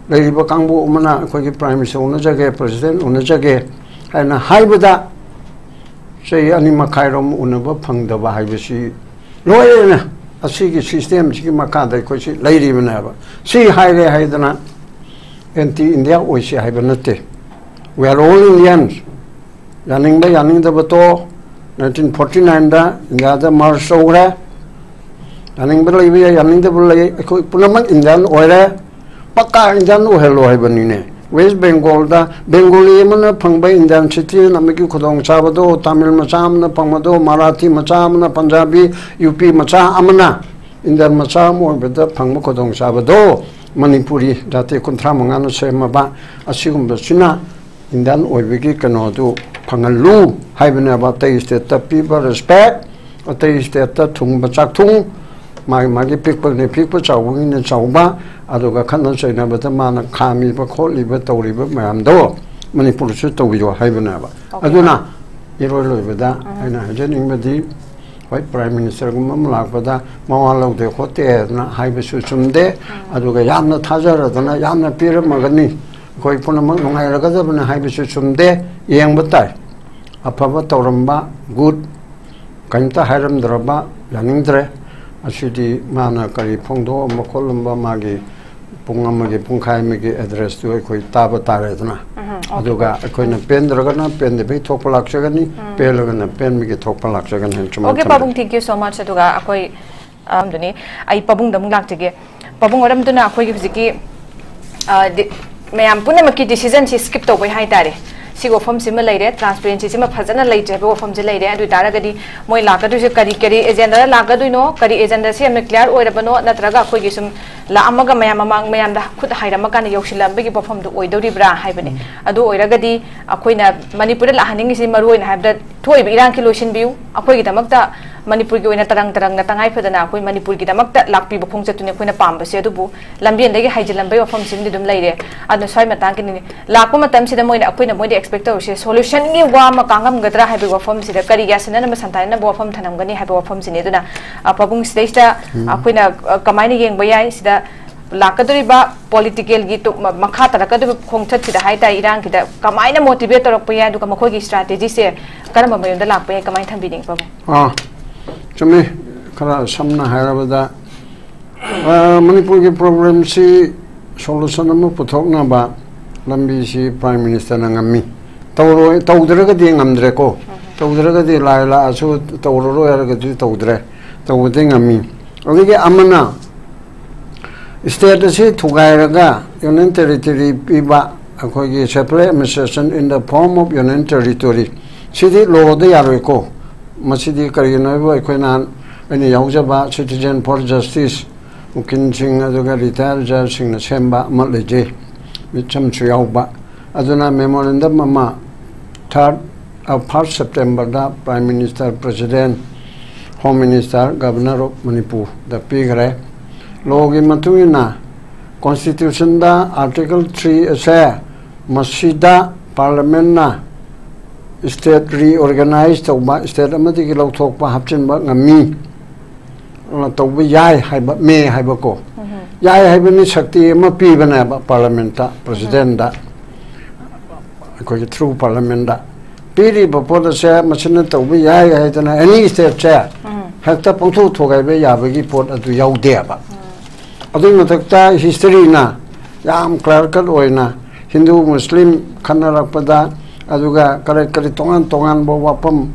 ꯂꯩꯔꯤꯕ ꯀꯥꯡꯕꯨ ꯑꯃꯅ ꯑꯩꯈꯣꯏꯒꯤ ꯄ꯭ꯔꯥꯏꯝ ꯃꯤꯅꯤꯁꯇꯔ ꯎꯅꯖꯒꯦ, ꯄ꯭ꯔꯁꯤꯗꯦꯟ ꯎꯅꯖꯒꯦ ꯍꯥꯏꯅ ꯍꯥꯏꯕꯗ ꯆꯍꯤ ꯑꯅꯤ ꯃꯈꯥꯏꯔꯣꯝ ꯎꯅꯕ ꯐꯪꯗꯕ ꯍꯥꯏꯕꯁꯤ ꯂꯣꯏꯔꯦꯅ꯫ ꯑꯁꯤꯒꯤ ꯁꯤꯁꯇꯦꯝꯁꯤꯒꯤ ꯃꯈꯥꯗ ꯑꯩꯈꯣꯏꯁꯤ ꯂꯩꯔꯤꯕꯅꯦꯕ꯫ ꯁꯤ ꯍꯥꯏꯔꯦ ꯍꯥꯏꯗꯅ ꯑꯦꯟꯇꯤ ꯏꯟꯗꯤꯌꯥ ꯑꯣꯏꯁꯤ ꯍꯥꯏꯕ ꯅꯠꯇꯦ꯫ We are all Indians꯫ ꯌꯥꯅꯤꯡꯕ ꯌꯥꯅꯤꯡꯗꯕ ꯇꯣ, ꯅꯥꯏꯟꯇꯤꯟ ꯐꯣꯔꯇꯤ ꯅꯥꯏꯟꯗ ꯏꯟꯗꯤꯌꯥꯗ ꯃꯔꯁ ꯇꯧꯈ꯭ꯔꯦ꯫ ꯌꯥꯅꯤꯡꯕ ꯂꯩꯕ ꯌꯥꯏ, ꯌꯥꯅꯤꯡꯗꯕ ꯂꯩ, ꯑꯩꯈꯣꯏ ꯄꯨꯝꯅꯃꯛ ꯏꯟꯗꯤꯌꯥꯟ ꯑꯣꯏꯔꯦ꯫ ꯄꯛꯀꯥ ꯏꯟꯗꯤꯌꯥꯟ ꯑꯣꯏꯍꯜꯂꯣ ꯍꯥꯏꯕꯅꯤꯅꯦ꯫ ꯋꯦꯁ ꯕꯦꯡꯒꯣꯜꯗ ꯕꯦꯡꯒꯣꯂꯤ ꯑꯃꯅ ꯐꯪꯕ ꯏꯟꯗꯤꯌꯥꯟ ꯁꯤꯇꯤꯖꯦꯟ ꯑꯃꯒꯤ ꯈꯨꯗꯣꯡꯆꯥꯕꯗꯣ, ꯇꯥꯃꯤꯜ ꯃꯆꯥ ꯑꯃꯅ ꯐꯪꯕꯗꯣ, ꯃꯔꯥꯊꯤ ꯃꯆꯥ ꯑꯃꯅ, ꯄꯟꯖꯥꯕꯤ, ꯌꯨ ꯄꯤ ꯃꯆꯥ ꯑꯃꯅ ꯏꯟꯗꯤꯌꯥꯟ ꯃꯆꯥ ꯑꯃ ꯑꯣꯏꯕꯗ ꯐꯪꯕ ꯈꯨꯗꯣꯡꯆꯥꯕꯗꯣ, ꯃꯅꯤꯄꯨꯔꯤ ꯖꯥꯇꯤ ꯀꯨꯟꯊ꯭ꯔꯥ ꯃꯉꯥꯅ ꯁꯦꯝꯃꯕ ꯑꯁꯤꯒꯨꯝꯕꯁꯤꯅ ꯏꯟꯗꯤꯌꯥꯟ ꯑꯣꯏꯕꯒꯤ ꯀꯩꯅꯣꯗꯨ ꯐꯪꯍꯜꯂꯨ ꯍꯥꯏꯕꯅꯦꯕ꯫ ꯑꯇꯩ ꯁ꯭ꯇꯦꯠꯇ ꯄꯤꯕ ꯔꯦꯁꯄꯦꯛ, ꯑꯇꯩ ꯁ꯭ꯇꯦꯠꯇ ꯊꯨꯡꯕ ꯆꯥꯛꯊꯨꯡ, ꯃꯥꯒꯤ ꯃꯥꯒꯤ ꯄꯤꯛꯄꯒꯤꯅ ꯄꯤꯛꯄ, ꯆꯥꯎꯕꯒꯤꯅ ꯆꯥꯎꯕ, ꯑꯗꯨꯒ ꯈꯠꯅ ꯆꯩꯅꯕꯗ ꯃꯥꯅ ꯈꯥꯝꯃꯤꯕ ꯈꯣꯠꯂꯤꯕ ꯇꯧꯔꯤꯕ ꯃꯌꯥꯝꯗꯣ ꯃꯅꯤꯄꯨꯔꯁꯨ ꯇꯧꯕꯤꯌꯣ ꯍꯥꯏꯕꯅꯦꯕ꯫ Okay꯫ ꯑꯗꯨꯅ ꯏꯔꯣꯏ ꯂꯣꯏꯕꯗ ꯑꯩꯅ ꯍꯥꯏꯖꯅꯤꯡꯕꯗꯤ, ꯍꯣꯏ, ꯄ꯭ꯔꯥꯏꯝ ꯃꯤꯅꯤꯁꯇꯔꯒꯨꯝꯕ ꯑꯃ ꯂꯥꯛꯄꯗ ꯃꯋꯥ ꯂꯧꯗꯦ ꯈꯣꯠꯇꯦꯅ ꯍꯥꯏꯕꯁꯨ ꯆꯨꯝꯗꯦ꯫ ꯑꯗꯨꯒ ꯌꯥꯝꯅ ꯊꯥꯖꯔꯗꯅ ꯌꯥꯝꯅ ꯄꯤꯔꯝꯃꯒꯅꯤ, ꯑꯩꯈꯣꯏ ꯄꯨꯝꯅꯃꯛ ꯅꯨꯡꯉꯥꯏꯔꯒꯗꯕꯅꯤ ꯍꯥꯏꯕꯁꯨ ꯆꯨꯝꯗꯦ꯫ ꯌꯦꯡꯕ ꯇꯥꯏ꯫ ꯑꯐꯕ ꯇꯧꯔꯝꯕ, ꯒꯨꯗ, ꯀꯔꯤꯝꯇ ꯍꯥꯏꯔꯝꯗ꯭ꯔꯕ, ꯌꯥꯅꯤꯡꯗ꯭ꯔꯦ꯫ ꯑꯁꯤꯗꯤ ꯃꯥꯅ ꯀꯔꯤ ꯐꯣꯡꯗꯣꯛꯑꯝꯕ ꯈꯣꯠꯂꯝꯕ, ꯃꯥꯒꯤ ꯄꯨꯡ ꯑꯃꯒꯤ, ꯄꯨꯡꯈꯥꯏ ꯑꯃꯒꯤ ꯑꯦꯗ꯭ꯔꯦꯁꯇꯨ ꯑꯩꯈꯣꯏ ꯇꯥꯕ ꯇꯥꯔꯦꯗꯅ꯫ ꯎꯝ, okay꯫ ꯑꯗꯨꯒ ꯑꯩꯈꯣꯏꯅ ꯄꯦꯟꯗ꯭ꯔꯒꯅ ꯄꯦꯟꯗꯕꯒꯤ ꯊꯣꯛꯄ ꯂꯥꯛꯆꯒꯅꯤ, ꯄꯦꯜꯂꯒꯅ ꯄꯦꯟꯕꯒꯤ ꯊꯣꯛꯄ ꯂꯥꯛꯆꯒꯅꯤ ꯍꯥꯏꯅ ꯁꯨꯃꯥꯏꯅ Okay, ꯊꯝꯖꯒꯦ꯫ ꯄꯥꯕꯨꯡ, thank you so much꯫ ꯑꯗꯨꯒ ꯑꯩꯈꯣꯏ ꯑꯝꯗꯨꯅꯤ, ꯑꯩ ꯄꯥꯕꯨꯡꯗ ꯑꯃꯨꯛ ꯂꯥꯛꯆꯒꯦ꯫ ꯄꯥꯕꯨꯡ, ꯃꯔꯝꯗꯨꯅ ꯑꯩꯈꯣꯏꯒꯤ ꯍꯧꯖꯤꯛꯀꯤ, ꯑ, ꯗꯤ-, ꯃꯌꯥꯝ ꯄꯨꯝꯅꯃꯛꯀꯤ decision ꯁꯤ skip ꯇꯧꯕꯩ ꯍꯥꯏꯇꯥꯔꯦ꯫ ꯁꯤꯒꯤ ꯋꯥꯐꯝꯁꯤꯃ ꯂꯩꯔꯦ, transparency ꯁꯤꯃ ꯐꯖꯅ ꯂꯩꯇ꯭ꯔꯦ ꯍꯥꯏꯕ ꯋꯥꯐꯝꯁꯤ ꯂꯩꯔꯦ꯫ ꯑꯗꯨ ꯑꯣꯏ ꯇꯥꯔꯒꯗꯤ ꯃꯣꯏ ꯂꯥꯛꯀꯗꯣꯏꯁꯦ ꯀꯔꯤ, ꯀꯔꯤ agenda ꯗ ꯂꯥꯛꯀꯗꯣꯏꯅꯣ, ꯀꯔꯤ agenda ꯁꯤ ꯌꯥꯝꯅ clear ꯑꯣꯏꯔꯕꯅꯣ, ꯅꯠꯇ꯭ꯔꯒ ꯑꯩꯈꯣꯏꯒꯤ ꯁꯨꯝ ꯂꯥꯛꯑꯝꯃꯒ ꯃꯌꯥꯝ ꯃꯃꯥꯡ ꯃꯌꯥꯝꯗ ꯈꯨꯠ ꯍꯥꯏꯔꯝꯃꯀꯥꯟꯗ ꯌꯧꯁꯤꯜꯂꯛꯑꯝꯕꯒꯤ ꯋꯥꯐꯝꯗꯨ ꯑꯣꯏꯗꯧꯔꯤꯕ꯭ꯔꯥ ꯍꯥꯏꯕꯅꯤ꯫ ꯎꯝ꯫ ꯑꯗꯨ ꯑꯣꯏꯔꯒꯗꯤ ꯑꯩꯈꯣꯏꯅ ꯃꯅꯤꯄꯨꯔꯗ ꯂꯥꯛꯍꯟꯅꯤꯡꯉꯤꯁꯤ ꯃꯔꯨ ꯑꯣꯏꯅ ꯍꯥꯏꯕꯗ ꯊꯣꯛꯏꯕ ꯏꯔꯥꯡꯁꯤ ꯂꯣꯏꯁꯤꯟꯕꯤꯌꯨ꯫ ꯑꯩꯈꯣꯏꯒꯤꯗꯃꯛꯇ ꯃꯅꯤꯄꯨꯔꯒꯤ ꯑꯣꯏꯅ ꯇꯔꯪ ꯇꯔꯪꯅ ꯇꯉꯥꯏ ꯐꯗꯅ ꯑꯩꯈꯣꯏ ꯃꯅꯤꯄꯨꯔꯒꯤꯗꯃꯛꯇ ꯂꯥꯛꯄꯤꯕ ꯈꯣꯡꯆꯠꯇꯨꯅꯤ ꯑꯩꯈꯣꯏꯅ ꯄꯥꯝꯕꯁꯦ꯫ ꯑꯗꯨꯕꯨ ꯂꯝꯕꯦꯟꯗꯒꯤ ꯍꯥꯏꯖꯤꯜꯂꯝꯕꯒꯤ ꯋꯥꯐꯝꯁꯤꯃꯗꯤ ꯑꯗꯨꯝ ꯂꯩꯔꯦ꯫ ꯑꯗꯨꯅ ꯁ꯭ꯋꯥꯏ ꯃꯇꯥꯡꯒꯤꯅꯤ ꯂꯥꯛꯄ ꯃꯇꯝꯁꯤꯗ ꯃꯣꯏꯅ, ꯑꯩꯈꯣꯏꯅ ꯃꯣꯏꯗ expect ꯇꯧꯔꯤꯁꯦ solution ꯒꯤ ꯋꯥ ꯑꯃ ꯉꯥꯡꯉꯝꯒꯗ꯭ꯔꯥ ꯍꯥꯏꯕꯒꯤ ꯋꯥꯐꯝꯁꯤꯗ, ꯀꯔꯤ ꯌꯥꯁꯤꯟꯅꯅꯕ ꯁꯝꯊꯥꯏꯅꯅꯕ ꯋꯥꯐꯝ ꯊꯝꯂꯝꯒꯅꯤ ꯍꯥꯏꯕ ꯋꯥꯐꯝꯁꯤꯅꯤ꯫ ꯑꯗꯨꯅ, ꯑ, ꯄꯥꯕꯨꯡ, ꯁꯤꯗꯩꯁꯤꯗ ꯎꯝ꯫ ꯑꯩꯈꯣꯏꯅ, ꯑ, ꯀꯃꯥꯏꯅ ꯌꯦꯡꯕ ꯌꯥꯏ? ꯁꯤꯗ ꯂꯥꯛꯀꯗꯧꯔꯤꯕ political ꯒꯤ ꯇꯨ-, ꯃ-, ꯃꯈꯥ ꯇꯥꯔꯛꯀꯗꯧꯔꯤꯕ ꯈꯣꯡꯆꯠꯁꯤꯗ ꯍꯥꯏꯇꯥꯔꯦ, ꯏꯔꯥꯡꯒꯤꯗ ꯀꯃꯥꯏꯅ motivate ꯇꯧꯔꯛꯄ ꯌꯥꯏ, ꯑꯗꯨꯒ ꯃꯈꯣꯏꯒꯤ strategy ꯁꯦ ꯀꯔꯝꯕ ꯃꯑꯣꯡꯗ ꯂꯥꯛꯄ ꯌꯥꯏ, ꯀꯃꯥꯏꯅ ꯊꯝꯕꯤꯅꯤꯡꯉꯤ, ꯄꯥꯕꯨꯡ? ꯑꯥ, ꯆꯨꯝꯃꯤ꯫ ꯈꯔ ꯁꯝꯅ ꯍꯥꯏꯔꯕꯗ, ꯑꯥ, ꯃꯅꯤꯄꯨꯔꯒꯤ problem ꯁꯤ solution ꯑꯃ ꯄꯨꯊꯣꯛꯅꯕ ꯂꯝꯕꯤꯁꯤ Prime Minister ꯅ ꯉꯝꯃꯤ꯫ ꯇꯧꯔꯣꯏ, ꯇꯧꯗ꯭ꯔꯒꯗꯤ ꯉꯝꯗ꯭ꯔꯦꯀꯣ꯫ ꯇꯧꯗ꯭ꯔꯒꯗꯤ ꯂꯥꯏ ꯂꯥꯛꯑꯁꯨ ꯇꯧꯔꯔꯣꯏ ꯍꯥꯏꯔꯒꯗꯤ ꯇꯧꯗ꯭ꯔꯦ꯫ ꯇꯧꯕꯗꯤ ꯉꯝꯃꯤ꯫ ꯑꯗꯒꯤ ꯑꯃꯅ state ꯑꯁꯤ ꯊꯨꯒꯥꯏꯔꯒ Union Territory ꯄꯤꯕ, ꯑꯩꯈꯣꯏꯒꯤ separate administration in the form of union territory, ꯁꯤꯗꯤ ꯂꯣꯗ ꯌꯥꯔꯣꯏꯀꯣ꯫ ꯃꯁꯤꯗꯤ ꯀꯔꯤꯒꯤꯅꯣ ꯍꯥꯏꯕꯨ ꯑꯩꯈꯣꯏꯅ, ꯑꯩꯅ ꯌꯥꯎꯖꯕ Citizen for Justice ꯎꯀꯤꯜꯁꯤꯡ ꯑꯗꯨꯒ ꯔꯤꯇꯥꯌꯔ ꯖꯖꯁꯤꯡꯅ ꯁꯦꯝꯕ ꯑꯃ ꯂꯩꯖꯩ, ꯃꯤꯆꯝꯁꯨ ꯌꯥꯎꯕ꯫ ꯑꯗꯨꯅ memorandum ꯑꯃ ꯊꯥꯔꯠ, ꯐꯥꯔꯁ ꯁꯦꯞꯇꯦꯝꯕꯔꯗ Prime Minister, President, Home Minister, Governor of Manipurꯗ ꯄꯤꯈ꯭ꯔꯦ꯫ ꯂꯣꯒꯤ ꯃꯇꯨꯡ ꯏꯟꯅ Constitutionꯗ Article three ꯑꯁꯦ ꯃꯁꯤꯗ Parliamentꯅ state reorganize ꯇꯧꯕ, state ꯑꯃꯗꯒꯤ ꯂꯧꯊꯣꯛꯄ, ꯍꯥꯞꯆꯤꯟꯕ ꯉꯝꯃꯤ, ꯑ, ꯇꯧꯕ ꯌꯥꯏ ꯍꯥꯏꯕ, may ꯍꯥꯏꯕꯀꯣ꯫ ꯌꯥꯏ ꯍꯥꯏꯕꯅꯤ, ꯁꯛꯇꯤ ꯑꯃ ꯄꯤꯕꯅꯦꯕ Parliamentꯇ, Presidentꯗ, ꯑꯩꯈꯣꯏꯒꯤ through Parliamentꯗ꯫ ꯄꯤꯔꯤꯕ ꯄꯣꯠ ꯑꯁꯦ ꯃꯁꯤꯅ ꯇꯧꯕ ꯌꯥꯏ ꯍꯥꯏꯗꯅ any stateꯁꯦ ꯍꯦꯛꯇ ꯄꯪꯊꯣꯛ ꯊꯣꯛꯍꯟꯕ ꯌꯥꯕꯒꯤ ꯄꯣꯠ ꯑꯗꯨ ꯌꯥꯎꯗꯦꯕ꯫ ꯑꯗꯨꯒꯤ ꯃꯊꯛꯇ historyꯅ ꯌꯥꯝ clear cut ꯑꯣꯏꯅ ꯍꯤꯟꯗꯨ ꯃꯨꯁꯂꯤꯝ ꯈꯠꯅꯔꯛꯄꯗ, ꯑꯗꯨꯒ ꯀꯔꯤ ꯀꯔꯤ ꯇꯣꯉꯥꯟ ꯇꯣꯉꯥꯟꯕ ꯋꯥꯐꯝ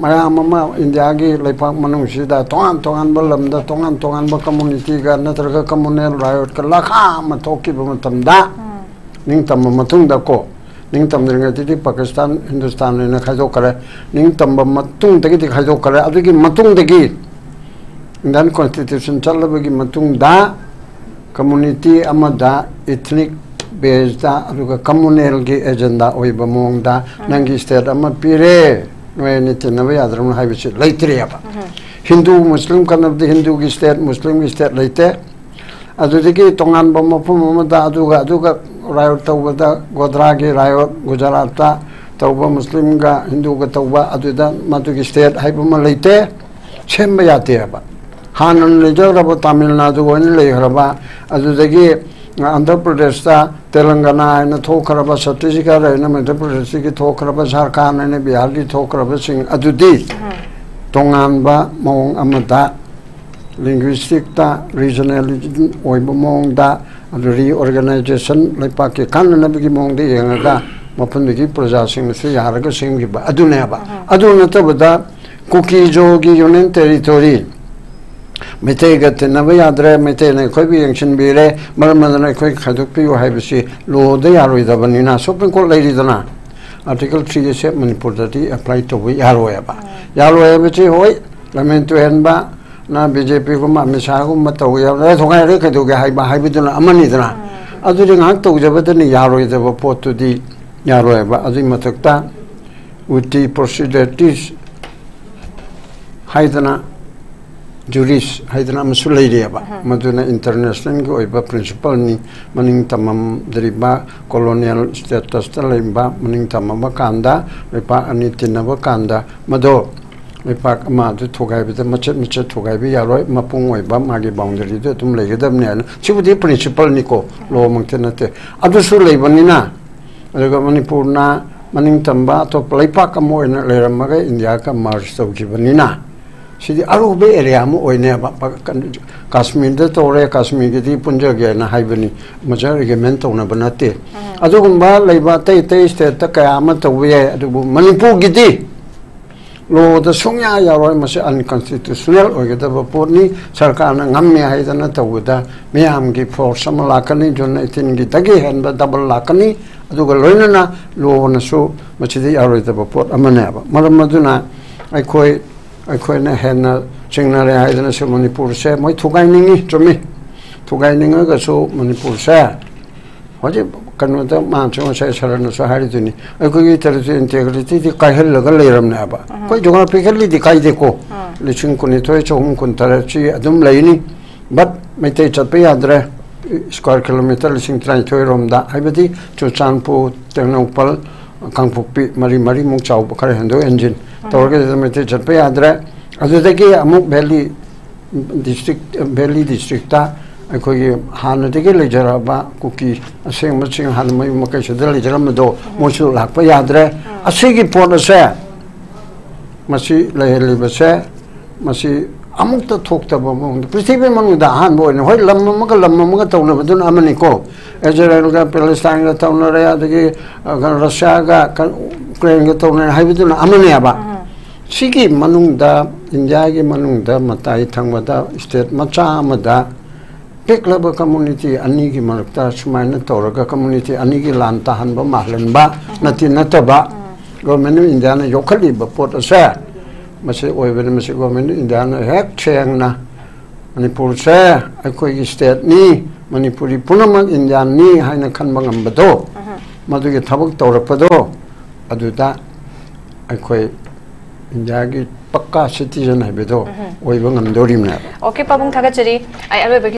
ꯃꯌꯥꯝ ꯑꯃ ꯏꯟꯗꯤꯌꯥꯒꯤ ꯂꯩꯄꯥꯛ ꯃꯅꯨꯡꯁꯤꯗ ꯇꯣꯉꯥꯟ ꯇꯣꯉꯥꯟꯕ ꯂꯝꯗ ꯇꯣꯉꯥꯟ ꯇꯣꯉꯥꯟꯕ communityꯒ ꯅꯠꯇ꯭ꯔꯒ communal riotꯀ ꯂꯥꯈꯥ ꯑꯃ ꯊꯣꯛꯈꯤꯕ ꯃꯇꯝꯗ, ꯅꯤꯡꯇꯝꯕ ꯃꯇꯨꯡꯗ ꯀꯣ, ꯅꯤꯡꯇꯝꯗ꯭ꯔꯤꯉꯩꯗꯗꯤ ꯄꯥꯀꯤꯁꯇꯥꯟ, ꯍꯤꯟꯗꯨꯁꯇꯥꯟ ꯍꯥꯏꯅ ꯈꯥꯏꯗꯣꯛꯈ꯭ꯔꯦ꯫ ꯅꯤꯡꯇꯝꯕ ꯃꯇꯨꯡꯗꯒꯤꯗꯤ ꯈꯥꯏꯗꯣꯛꯈ꯭ꯔꯦ꯫ ꯑꯗꯨꯒꯤ ꯃꯇꯨꯡꯗꯒꯤ Indian Constitution ꯆꯠꯂꯕꯒꯤ ꯃꯇꯨꯡꯗ community ꯑꯃꯗ ethnic basedꯇ, ꯑꯗꯨꯒ communalꯒꯤ agenda ꯑꯣꯏꯕ ꯃꯑꯣꯡꯗ ꯅꯪꯒꯤ state ꯑꯃ ꯄꯤꯔꯦ, ꯅꯣꯏ ꯑꯅꯤ ꯇꯤꯟꯅꯕ ꯌꯥꯗ꯭ꯔꯕꯅ ꯍꯥꯏꯕꯁꯤ ꯂꯩꯇ꯭ꯔꯦꯕ꯫ ꯍꯤꯟꯗꯨ ꯃꯨꯁꯂꯤꯝ ꯈꯠꯅꯕꯗ ꯍꯤꯟꯗꯨꯒꯤ state, ꯃꯨꯁꯂꯤꯝꯒꯤ state ꯂꯩꯇꯦ꯫ ꯑꯗꯨꯗꯒꯤ ꯇꯣꯉꯥꯟꯕ ꯃꯐꯝ ꯑꯃꯗ ꯑꯗꯨꯒ, ꯑꯗꯨꯒ riot ꯇꯧꯕꯗ, ꯒꯣꯗ꯭ꯔꯥꯒꯤ riot, ꯒꯨꯖꯔꯥꯠꯇ ꯇꯧꯕ, ꯃꯨꯁꯂꯤꯝꯒ ꯍꯤꯟꯗꯨꯒ ꯇꯧꯕ, ꯑꯗꯨꯗ ꯃꯗꯨꯒꯤ state ꯍꯥꯏꯕ ꯑꯃ ꯂꯩꯇꯦ, ꯁꯦꯝꯕ ꯌꯥꯗꯦꯕ꯫ ꯍꯥꯟꯅ ꯂꯩꯖꯈ꯭ꯔꯕ ꯇꯥꯃꯤꯜ ꯅꯥꯗꯨ ꯑꯣꯏꯅ ꯂꯩꯈ꯭ꯔꯕ, ꯑꯗꯨꯗꯒꯤ ꯑꯟꯙ꯭ꯔ ꯄ꯭ꯔꯗꯦꯁꯇ ꯇꯦꯂꯪꯒꯅꯥ ꯍꯥꯏꯅ ꯊꯣꯛꯈ꯭ꯔꯕ, ꯁꯠꯇꯤꯁꯒꯔ ꯍꯥꯏꯅ ꯃꯙ꯭ꯌ ꯄ꯭ꯔꯗꯦꯁꯇꯒꯤ ꯊꯣꯛꯈ꯭ꯔꯕ, ꯖꯥꯔꯈꯥꯟ ꯍꯥꯏꯅ ꯕꯤꯍꯥꯔꯒꯤ ꯊꯣꯛꯈ꯭ꯔꯕꯁꯤꯡ ꯑꯗꯨꯗꯤ ꯇꯣꯉꯥꯟꯕ ꯃꯑꯣꯡ ꯑꯃꯗ linguisticꯇ regionalism ꯑꯣꯏꯕ ꯃꯑꯣꯡꯗ, ꯑꯗꯨ reorganization, ꯂꯩꯄꯥꯛꯀꯤ ꯀꯥꯟꯅꯅꯕꯒꯤ ꯃꯑꯣꯡꯗ ꯌꯦꯡꯉꯒ ꯃꯐꯝꯗꯨꯒꯤ ꯄ꯭ꯔꯖꯥꯁꯤꯡꯅꯁꯨ ꯌꯥꯔꯒ ꯁꯦꯝꯈꯤꯕ ꯑꯗꯨꯅꯦꯕ꯫ ꯑꯗꯨ ꯅꯠꯇꯕꯗ ꯀꯨꯀꯤ ꯖꯣꯒꯤ union territory, ꯃꯩꯇꯩꯒ ꯇꯤꯟꯅꯕ ꯌꯥꯗ꯭ꯔꯦ, ꯃꯩꯇꯩꯅ ꯑꯩꯈꯣꯏꯕꯨ ꯌꯦꯡꯁꯤꯟꯕꯤꯔꯦ, ꯃꯔꯝ ꯑꯗꯨꯅ ꯑꯩꯈꯣꯏ ꯈꯥꯏꯗꯣꯛꯄꯤꯌꯨ ꯍꯥꯏꯕꯁꯤ ꯂꯣꯗ ꯌꯥꯔꯣꯏꯗꯕꯅꯤꯅ, ꯁꯨꯄ꯭ꯔꯤꯝ ꯀꯣꯔꯠ ꯂꯩꯔꯤꯗꯅ, ꯑꯥꯔꯇꯤꯀꯜ ꯊ꯭ꯔꯤꯒꯤꯁꯦ ꯃꯅꯤꯄꯨꯔꯗꯗꯤ ꯑꯦꯄ꯭ꯂꯥꯏ ꯇꯧꯕ ꯌꯥꯔꯣꯏꯕ꯫ ꯌꯥꯔꯣꯏ ꯍꯥꯏꯕꯁꯤ, ꯍꯣꯏ, ꯂꯝꯍꯦꯟ ꯇꯨꯍꯦꯟꯕ, ꯅ ꯕꯤ ꯖꯦ ꯄꯤꯒꯨꯝꯕ, ꯑꯃꯤꯠ ꯁꯥꯍꯒꯨꯝꯕ ꯇꯧꯕ ꯌꯥꯎꯔꯦ, ꯊꯨꯒꯥꯏꯔꯦ, ꯀꯩꯗꯧꯒꯦ ꯍꯥꯏꯕ ꯍꯥꯏꯕꯗꯨꯅ ꯑꯃꯅꯤꯗꯅ꯫ ꯑꯗꯨꯗꯤ ꯉꯥꯏꯍꯥꯛ ꯇꯧꯖꯕꯗꯅꯤ, ꯌꯥꯔꯣꯏꯗꯕ ꯄꯣꯠꯇꯨꯗꯤ ꯌꯥꯔꯣꯏꯕ꯫ ꯑꯗꯨꯒꯤ ꯃꯊꯛꯇ ꯎꯇꯤ ꯄ꯭ꯔꯣꯁꯤꯗꯔꯇꯤꯁ ꯍꯥꯏꯗꯅ, ꯖꯨꯔꯤꯁ ꯍꯥꯏꯗꯅ ꯑꯃꯁꯨ ꯂꯩꯔꯤꯑꯕ꯫ ꯃꯗꯨꯅ ꯏꯟꯇꯔꯅꯦꯁꯅꯦꯜꯒꯤ ꯑꯣꯏꯕ ꯄ꯭ꯔꯤꯟꯁꯤꯄꯜꯅꯤ꯫ ꯃꯅꯤꯡ ꯇꯝꯃꯝꯗ꯭ꯔꯤꯕ, ꯀꯣꯂꯣꯅꯤꯌꯦꯜ ꯁ꯭ꯇꯦꯇꯁꯇ ꯂꯩꯕ, ꯃꯅꯤꯡ ꯇꯝꯃꯕ ꯀꯥꯟꯗ, ꯂꯩꯄꯥꯛ ꯑꯅꯤ ꯇꯤꯟꯅꯕ ꯀꯥꯟꯗ, ꯃꯗꯣ ꯂꯩꯄꯥꯛ ꯑꯃ ꯑꯗꯨ ꯊꯨꯒꯥꯏꯕꯗ ꯃꯆꯦꯠ ꯃꯆꯦꯠ ꯊꯨꯒꯥꯏꯕ ꯌꯥꯔꯣꯏ, ꯃꯄꯨꯡ ꯑꯣꯏꯕ ꯃꯥꯒꯤ ꯕꯥꯎꯟꯗꯔꯤꯗꯨ ꯑꯗꯨꯝ ꯂꯩꯒꯗꯕꯅꯤ ꯍꯥꯏꯅ꯫ ꯁꯤꯕꯨꯗꯤ ꯄ꯭ꯔꯤꯟꯁꯤꯄꯜꯅꯤꯀꯣ, ꯂꯣꯃꯛꯇꯤ ꯅꯠꯇꯦ꯫ ꯑꯗꯨꯁꯨ ꯂꯩꯕꯅꯤꯅ, ꯑꯗꯨꯒ ꯃꯅꯤꯄꯨꯔꯅ ꯃꯅꯤꯡ ꯇꯝꯕ ꯑꯇꯣꯞꯄ ꯂꯩꯄꯥꯛ ꯑꯃ ꯑꯣꯏꯅ ꯂꯩꯔꯝꯃꯒ ꯏꯟꯗꯤꯌꯥꯒ ꯃꯔꯖ ꯇꯧꯈꯤꯕꯅꯤꯅ, ꯁꯤꯗꯤ ꯑꯔꯨꯕ ꯑꯦꯔꯤꯌꯥ ꯑꯃ ꯑꯣꯏꯅꯦꯕ꯫ ꯄ-, ꯀ-, ꯀꯥꯁꯃꯤꯔꯗ ꯇꯧꯔꯦ, ꯀꯥꯁꯃꯤꯔꯒꯤꯗꯤ ꯄꯨꯟꯖꯒꯦꯅ ꯍꯥꯏꯕꯅꯤ, ꯃꯁꯤ ꯑꯦꯒ꯭ꯔꯤꯃꯦꯟ ꯇꯧꯅꯕ ꯅꯠꯇꯦ꯫ ꯑꯗꯨꯒꯨꯝꯕ ꯂꯩꯕ ꯑꯇꯩ ꯑꯇꯩ ꯁ꯭ꯇꯦꯠꯇ ꯀꯌꯥ ꯑꯃ ꯇꯧꯕ ꯌꯥꯏ, ꯑꯗꯨꯕꯨ ꯃꯅꯤꯄꯨꯔꯒꯤꯗꯤ ꯂꯣꯗ ꯁꯨꯡꯌꯥ ꯌꯥꯔꯣꯏ꯫ ꯃꯁꯤ ꯑꯟꯀꯟꯁꯇꯤꯇ꯭ꯌꯨꯁꯅꯦꯜ ꯑꯣꯏꯒꯗꯕ ꯄꯣꯠꯅꯤ꯫ ꯁꯔꯀꯥꯔꯅ ꯉꯝꯃꯦ ꯍꯥꯏꯗꯅ ꯇꯧꯕꯗ ꯃꯤꯌꯥꯝꯒꯤ ꯐꯣꯔꯁ ꯑꯃ ꯂꯥꯛꯀꯅꯤ, ꯖꯨꯟ ꯑꯩꯠꯇꯤꯟꯒꯤꯗꯒꯤ ꯍꯦꯟꯕ ꯗꯕꯜ ꯂꯥꯛꯀꯅꯤ꯫ ꯑꯗꯨꯒ ꯂꯣꯏꯅꯅ ꯂꯣꯅꯁꯨ ꯃꯁꯤꯗ ꯌꯥꯔꯣꯏꯗꯕ ꯄꯣꯠ ꯑꯃꯅꯦꯕ꯫ ꯃꯔꯝ ꯑꯗꯨꯅ ꯑꯩꯈꯣꯏ, ꯑꯩꯈꯣꯏꯅ ꯍꯦꯟꯅ ꯆꯤꯡꯅꯔꯦ ꯍꯥꯏꯗꯅꯁꯨ ꯃꯅꯤꯄꯨꯔꯁꯦ ꯃꯣꯏ ꯊꯨꯒꯥꯏꯅꯤꯡꯉꯤ, ꯆꯨꯝꯃꯤ꯫ ꯊꯨꯒꯥꯏꯅꯤꯡꯉꯒꯁꯨ ꯃꯅꯤꯄꯨꯔꯁꯦ ꯍꯧꯖꯤꯛ ꯀꯩꯅꯣꯗ ꯃꯥꯅꯁꯨ ꯉꯁꯥꯏ ꯁꯔꯅꯁꯨ ꯍꯥꯏꯔꯤꯗꯨꯅꯤ, ꯑꯩꯈꯣꯏꯒꯤ ꯇꯦꯔꯤꯇꯣꯔꯤꯌꯦꯜ ꯏꯟꯇꯦꯒ꯭ꯔꯤꯇꯤꯗꯤ ꯀꯥꯏꯍꯜꯂꯒ ꯂꯩꯔꯕꯅꯦꯕ꯫ ꯑꯩꯈꯣꯏ ꯖꯣꯒ꯭ꯔꯥꯐꯤꯀꯦꯜꯂꯤꯗꯤ ꯀꯥꯏꯗꯦꯀꯣ, ꯂꯤꯁꯤꯡ ꯀꯨꯟꯅꯤꯊꯣꯏ ꯆꯍꯨꯝ ꯀꯨꯟꯇꯔꯦꯠꯁꯤ ꯑꯗꯨꯝ ꯂꯩꯅꯤ꯫ ꯕꯠ ꯃꯩꯇꯩ ꯆꯠꯄ ꯌꯥꯗ꯭ꯔꯦ, ꯁ꯭ꯀ꯭ꯋꯥꯔ ꯀꯤꯂꯣꯃꯤꯇꯔ ꯂꯤꯁꯤꯡ ꯇꯔꯥꯅꯤꯊꯣꯏ ꯔꯣꯝꯗ, ꯍꯥꯏꯕꯗꯤ ꯆꯨꯔꯆꯥꯟꯄꯨꯔ, ꯇꯦꯡꯅꯧꯄꯜ, ꯀꯥꯡꯄꯣꯛꯄꯤ, ꯃꯔꯤ ꯃꯔꯤꯃꯨꯛ ꯆꯥꯎꯕ ꯈꯔ ꯍꯦꯟꯗꯣꯛ ꯍꯦꯟꯖꯤꯟ ꯇꯧꯔꯒꯗꯤ ꯃꯩꯇꯩ ꯆꯠꯄ ꯌꯥꯗ꯭ꯔꯦ꯫ ꯑꯗꯨꯗꯒꯤ ꯑꯃꯨꯛ ꯚꯦꯂꯤ ꯗꯤꯁꯇ꯭ꯔꯤꯛ, ꯚꯦꯂꯤ ꯗꯤꯁꯇ꯭ꯔꯤꯛꯇ ꯑꯩꯈꯣꯏꯒꯤ ꯍꯥꯟꯅꯗꯒꯤ ꯂꯩꯖꯔꯛꯑꯕ ꯀꯨꯀꯤ ꯑꯁꯦꯡꯕꯁꯤꯡ, ꯍꯥꯟꯅ ꯃꯌꯨꯝ ꯃꯀꯩꯁꯤꯗ ꯂꯩꯖꯔꯝꯕꯗꯣ, ꯃꯣꯏꯁꯨ ꯂꯥꯛꯄ ꯌꯥꯗ꯭ꯔꯦ꯫ ꯑꯁꯤꯒꯤ ꯄꯣꯠ ꯑꯁꯦ, ꯃꯁꯤ ꯂꯩꯍꯜꯂꯤꯕꯁꯦ, ꯃꯁꯤ ꯑꯃꯨꯛꯇ ꯊꯣꯛꯇꯕ ꯃꯑꯣꯡꯗ, ꯄ꯭ꯔꯤꯊꯤꯕꯤ ꯃꯅꯨꯡꯗ ꯑꯍꯥꯟꯕ ꯑꯣꯏꯅ, ꯍꯣꯏ, ꯂꯝ ꯑꯃꯒ ꯂꯝ ꯑꯃꯒ ꯇꯧꯅꯕꯗꯨꯅ ꯑꯃꯅꯤꯀꯣ, ꯏꯖꯔꯦꯜꯒ ꯄꯦꯂꯦꯁꯇꯥꯏꯟꯒ ꯇꯧꯅꯔꯦ, ꯑꯗꯒꯤ, ꯑ, ꯀꯩꯅꯣ, ꯔꯁꯤꯌꯥꯒ, ꯀ-, ꯎꯀ꯭ꯔꯦꯟꯒ ꯇꯧꯅꯔꯦ ꯍꯥꯏꯕꯗꯨꯅ ꯑꯃꯅꯦꯕ꯫ ꯁꯤꯒꯤ ꯃꯅꯨꯡꯗ ꯏꯟꯗꯤꯌꯥꯒꯤ ꯃꯅꯨꯡꯗ ꯃꯇꯥꯏ ꯊꯪꯕꯗ ꯁ꯭ꯇꯦꯠ ꯃꯆꯥ ꯑꯃꯗ ꯄꯤꯛꯂꯕ ꯀꯝꯃꯨꯅꯤꯇꯤ ꯑꯅꯤꯒꯤ ꯃꯔꯛꯇ ꯁꯨꯃꯥꯏꯅ ꯇꯧꯔꯒ ꯀꯝꯃꯨꯅꯤꯇꯤ ꯑꯅꯤꯒꯤ ꯂꯥꯟ ꯇꯥꯍꯟꯕ ꯃꯥꯜꯍꯟꯕ ꯅꯠꯇꯤ ꯅꯠꯇꯕ, ꯒꯣꯔꯃꯦꯟ ꯑꯣꯐ ꯏꯟꯗꯤꯌꯥꯅ ꯌꯣꯛꯈꯠꯂꯤꯕ ꯄꯣꯠ ꯑꯁꯦ ꯃꯁꯤ ꯑꯣꯏꯕꯅꯤ꯫ ꯃꯁꯤ ꯒꯣꯔꯃꯦꯟ ꯑꯣꯐ ꯏꯟꯗꯤꯌꯥꯅ ꯍꯦꯛ ꯁꯦꯡꯅ ꯃꯅꯤꯄꯨꯔꯁꯦ ꯑꯩꯈꯣꯏꯒꯤ ꯁ꯭ꯇꯦꯠꯅꯤ, ꯃꯅꯤꯄꯨꯔꯤ ꯄꯨꯝꯅꯃꯛ ꯏꯟꯗꯤꯌꯥꯟꯅꯤ ꯍꯥꯏꯅ ꯈꯟꯕ ꯉꯝꯕꯗꯣ, ꯃꯗꯨꯒꯤ ꯊꯕꯛ ꯇꯧꯔꯛꯄꯗꯣ, ꯑꯗꯨꯗ ꯑꯩꯈꯣꯏ ꯏꯟꯗꯤꯌꯥꯒꯤ ꯄꯛꯀꯥ ꯁꯤꯇꯤꯖꯟ ꯍꯥꯏꯕꯗꯣ ꯑꯣꯏꯕ ꯉꯝꯗꯣꯔꯤꯕꯅꯦꯕ꯫ ꯑꯣꯀꯦ, ꯄꯥꯕꯨꯡ, ꯊꯥꯒꯠꯆꯔꯤ꯫ ꯑꯩ ꯑꯔꯣꯏꯕꯒꯤ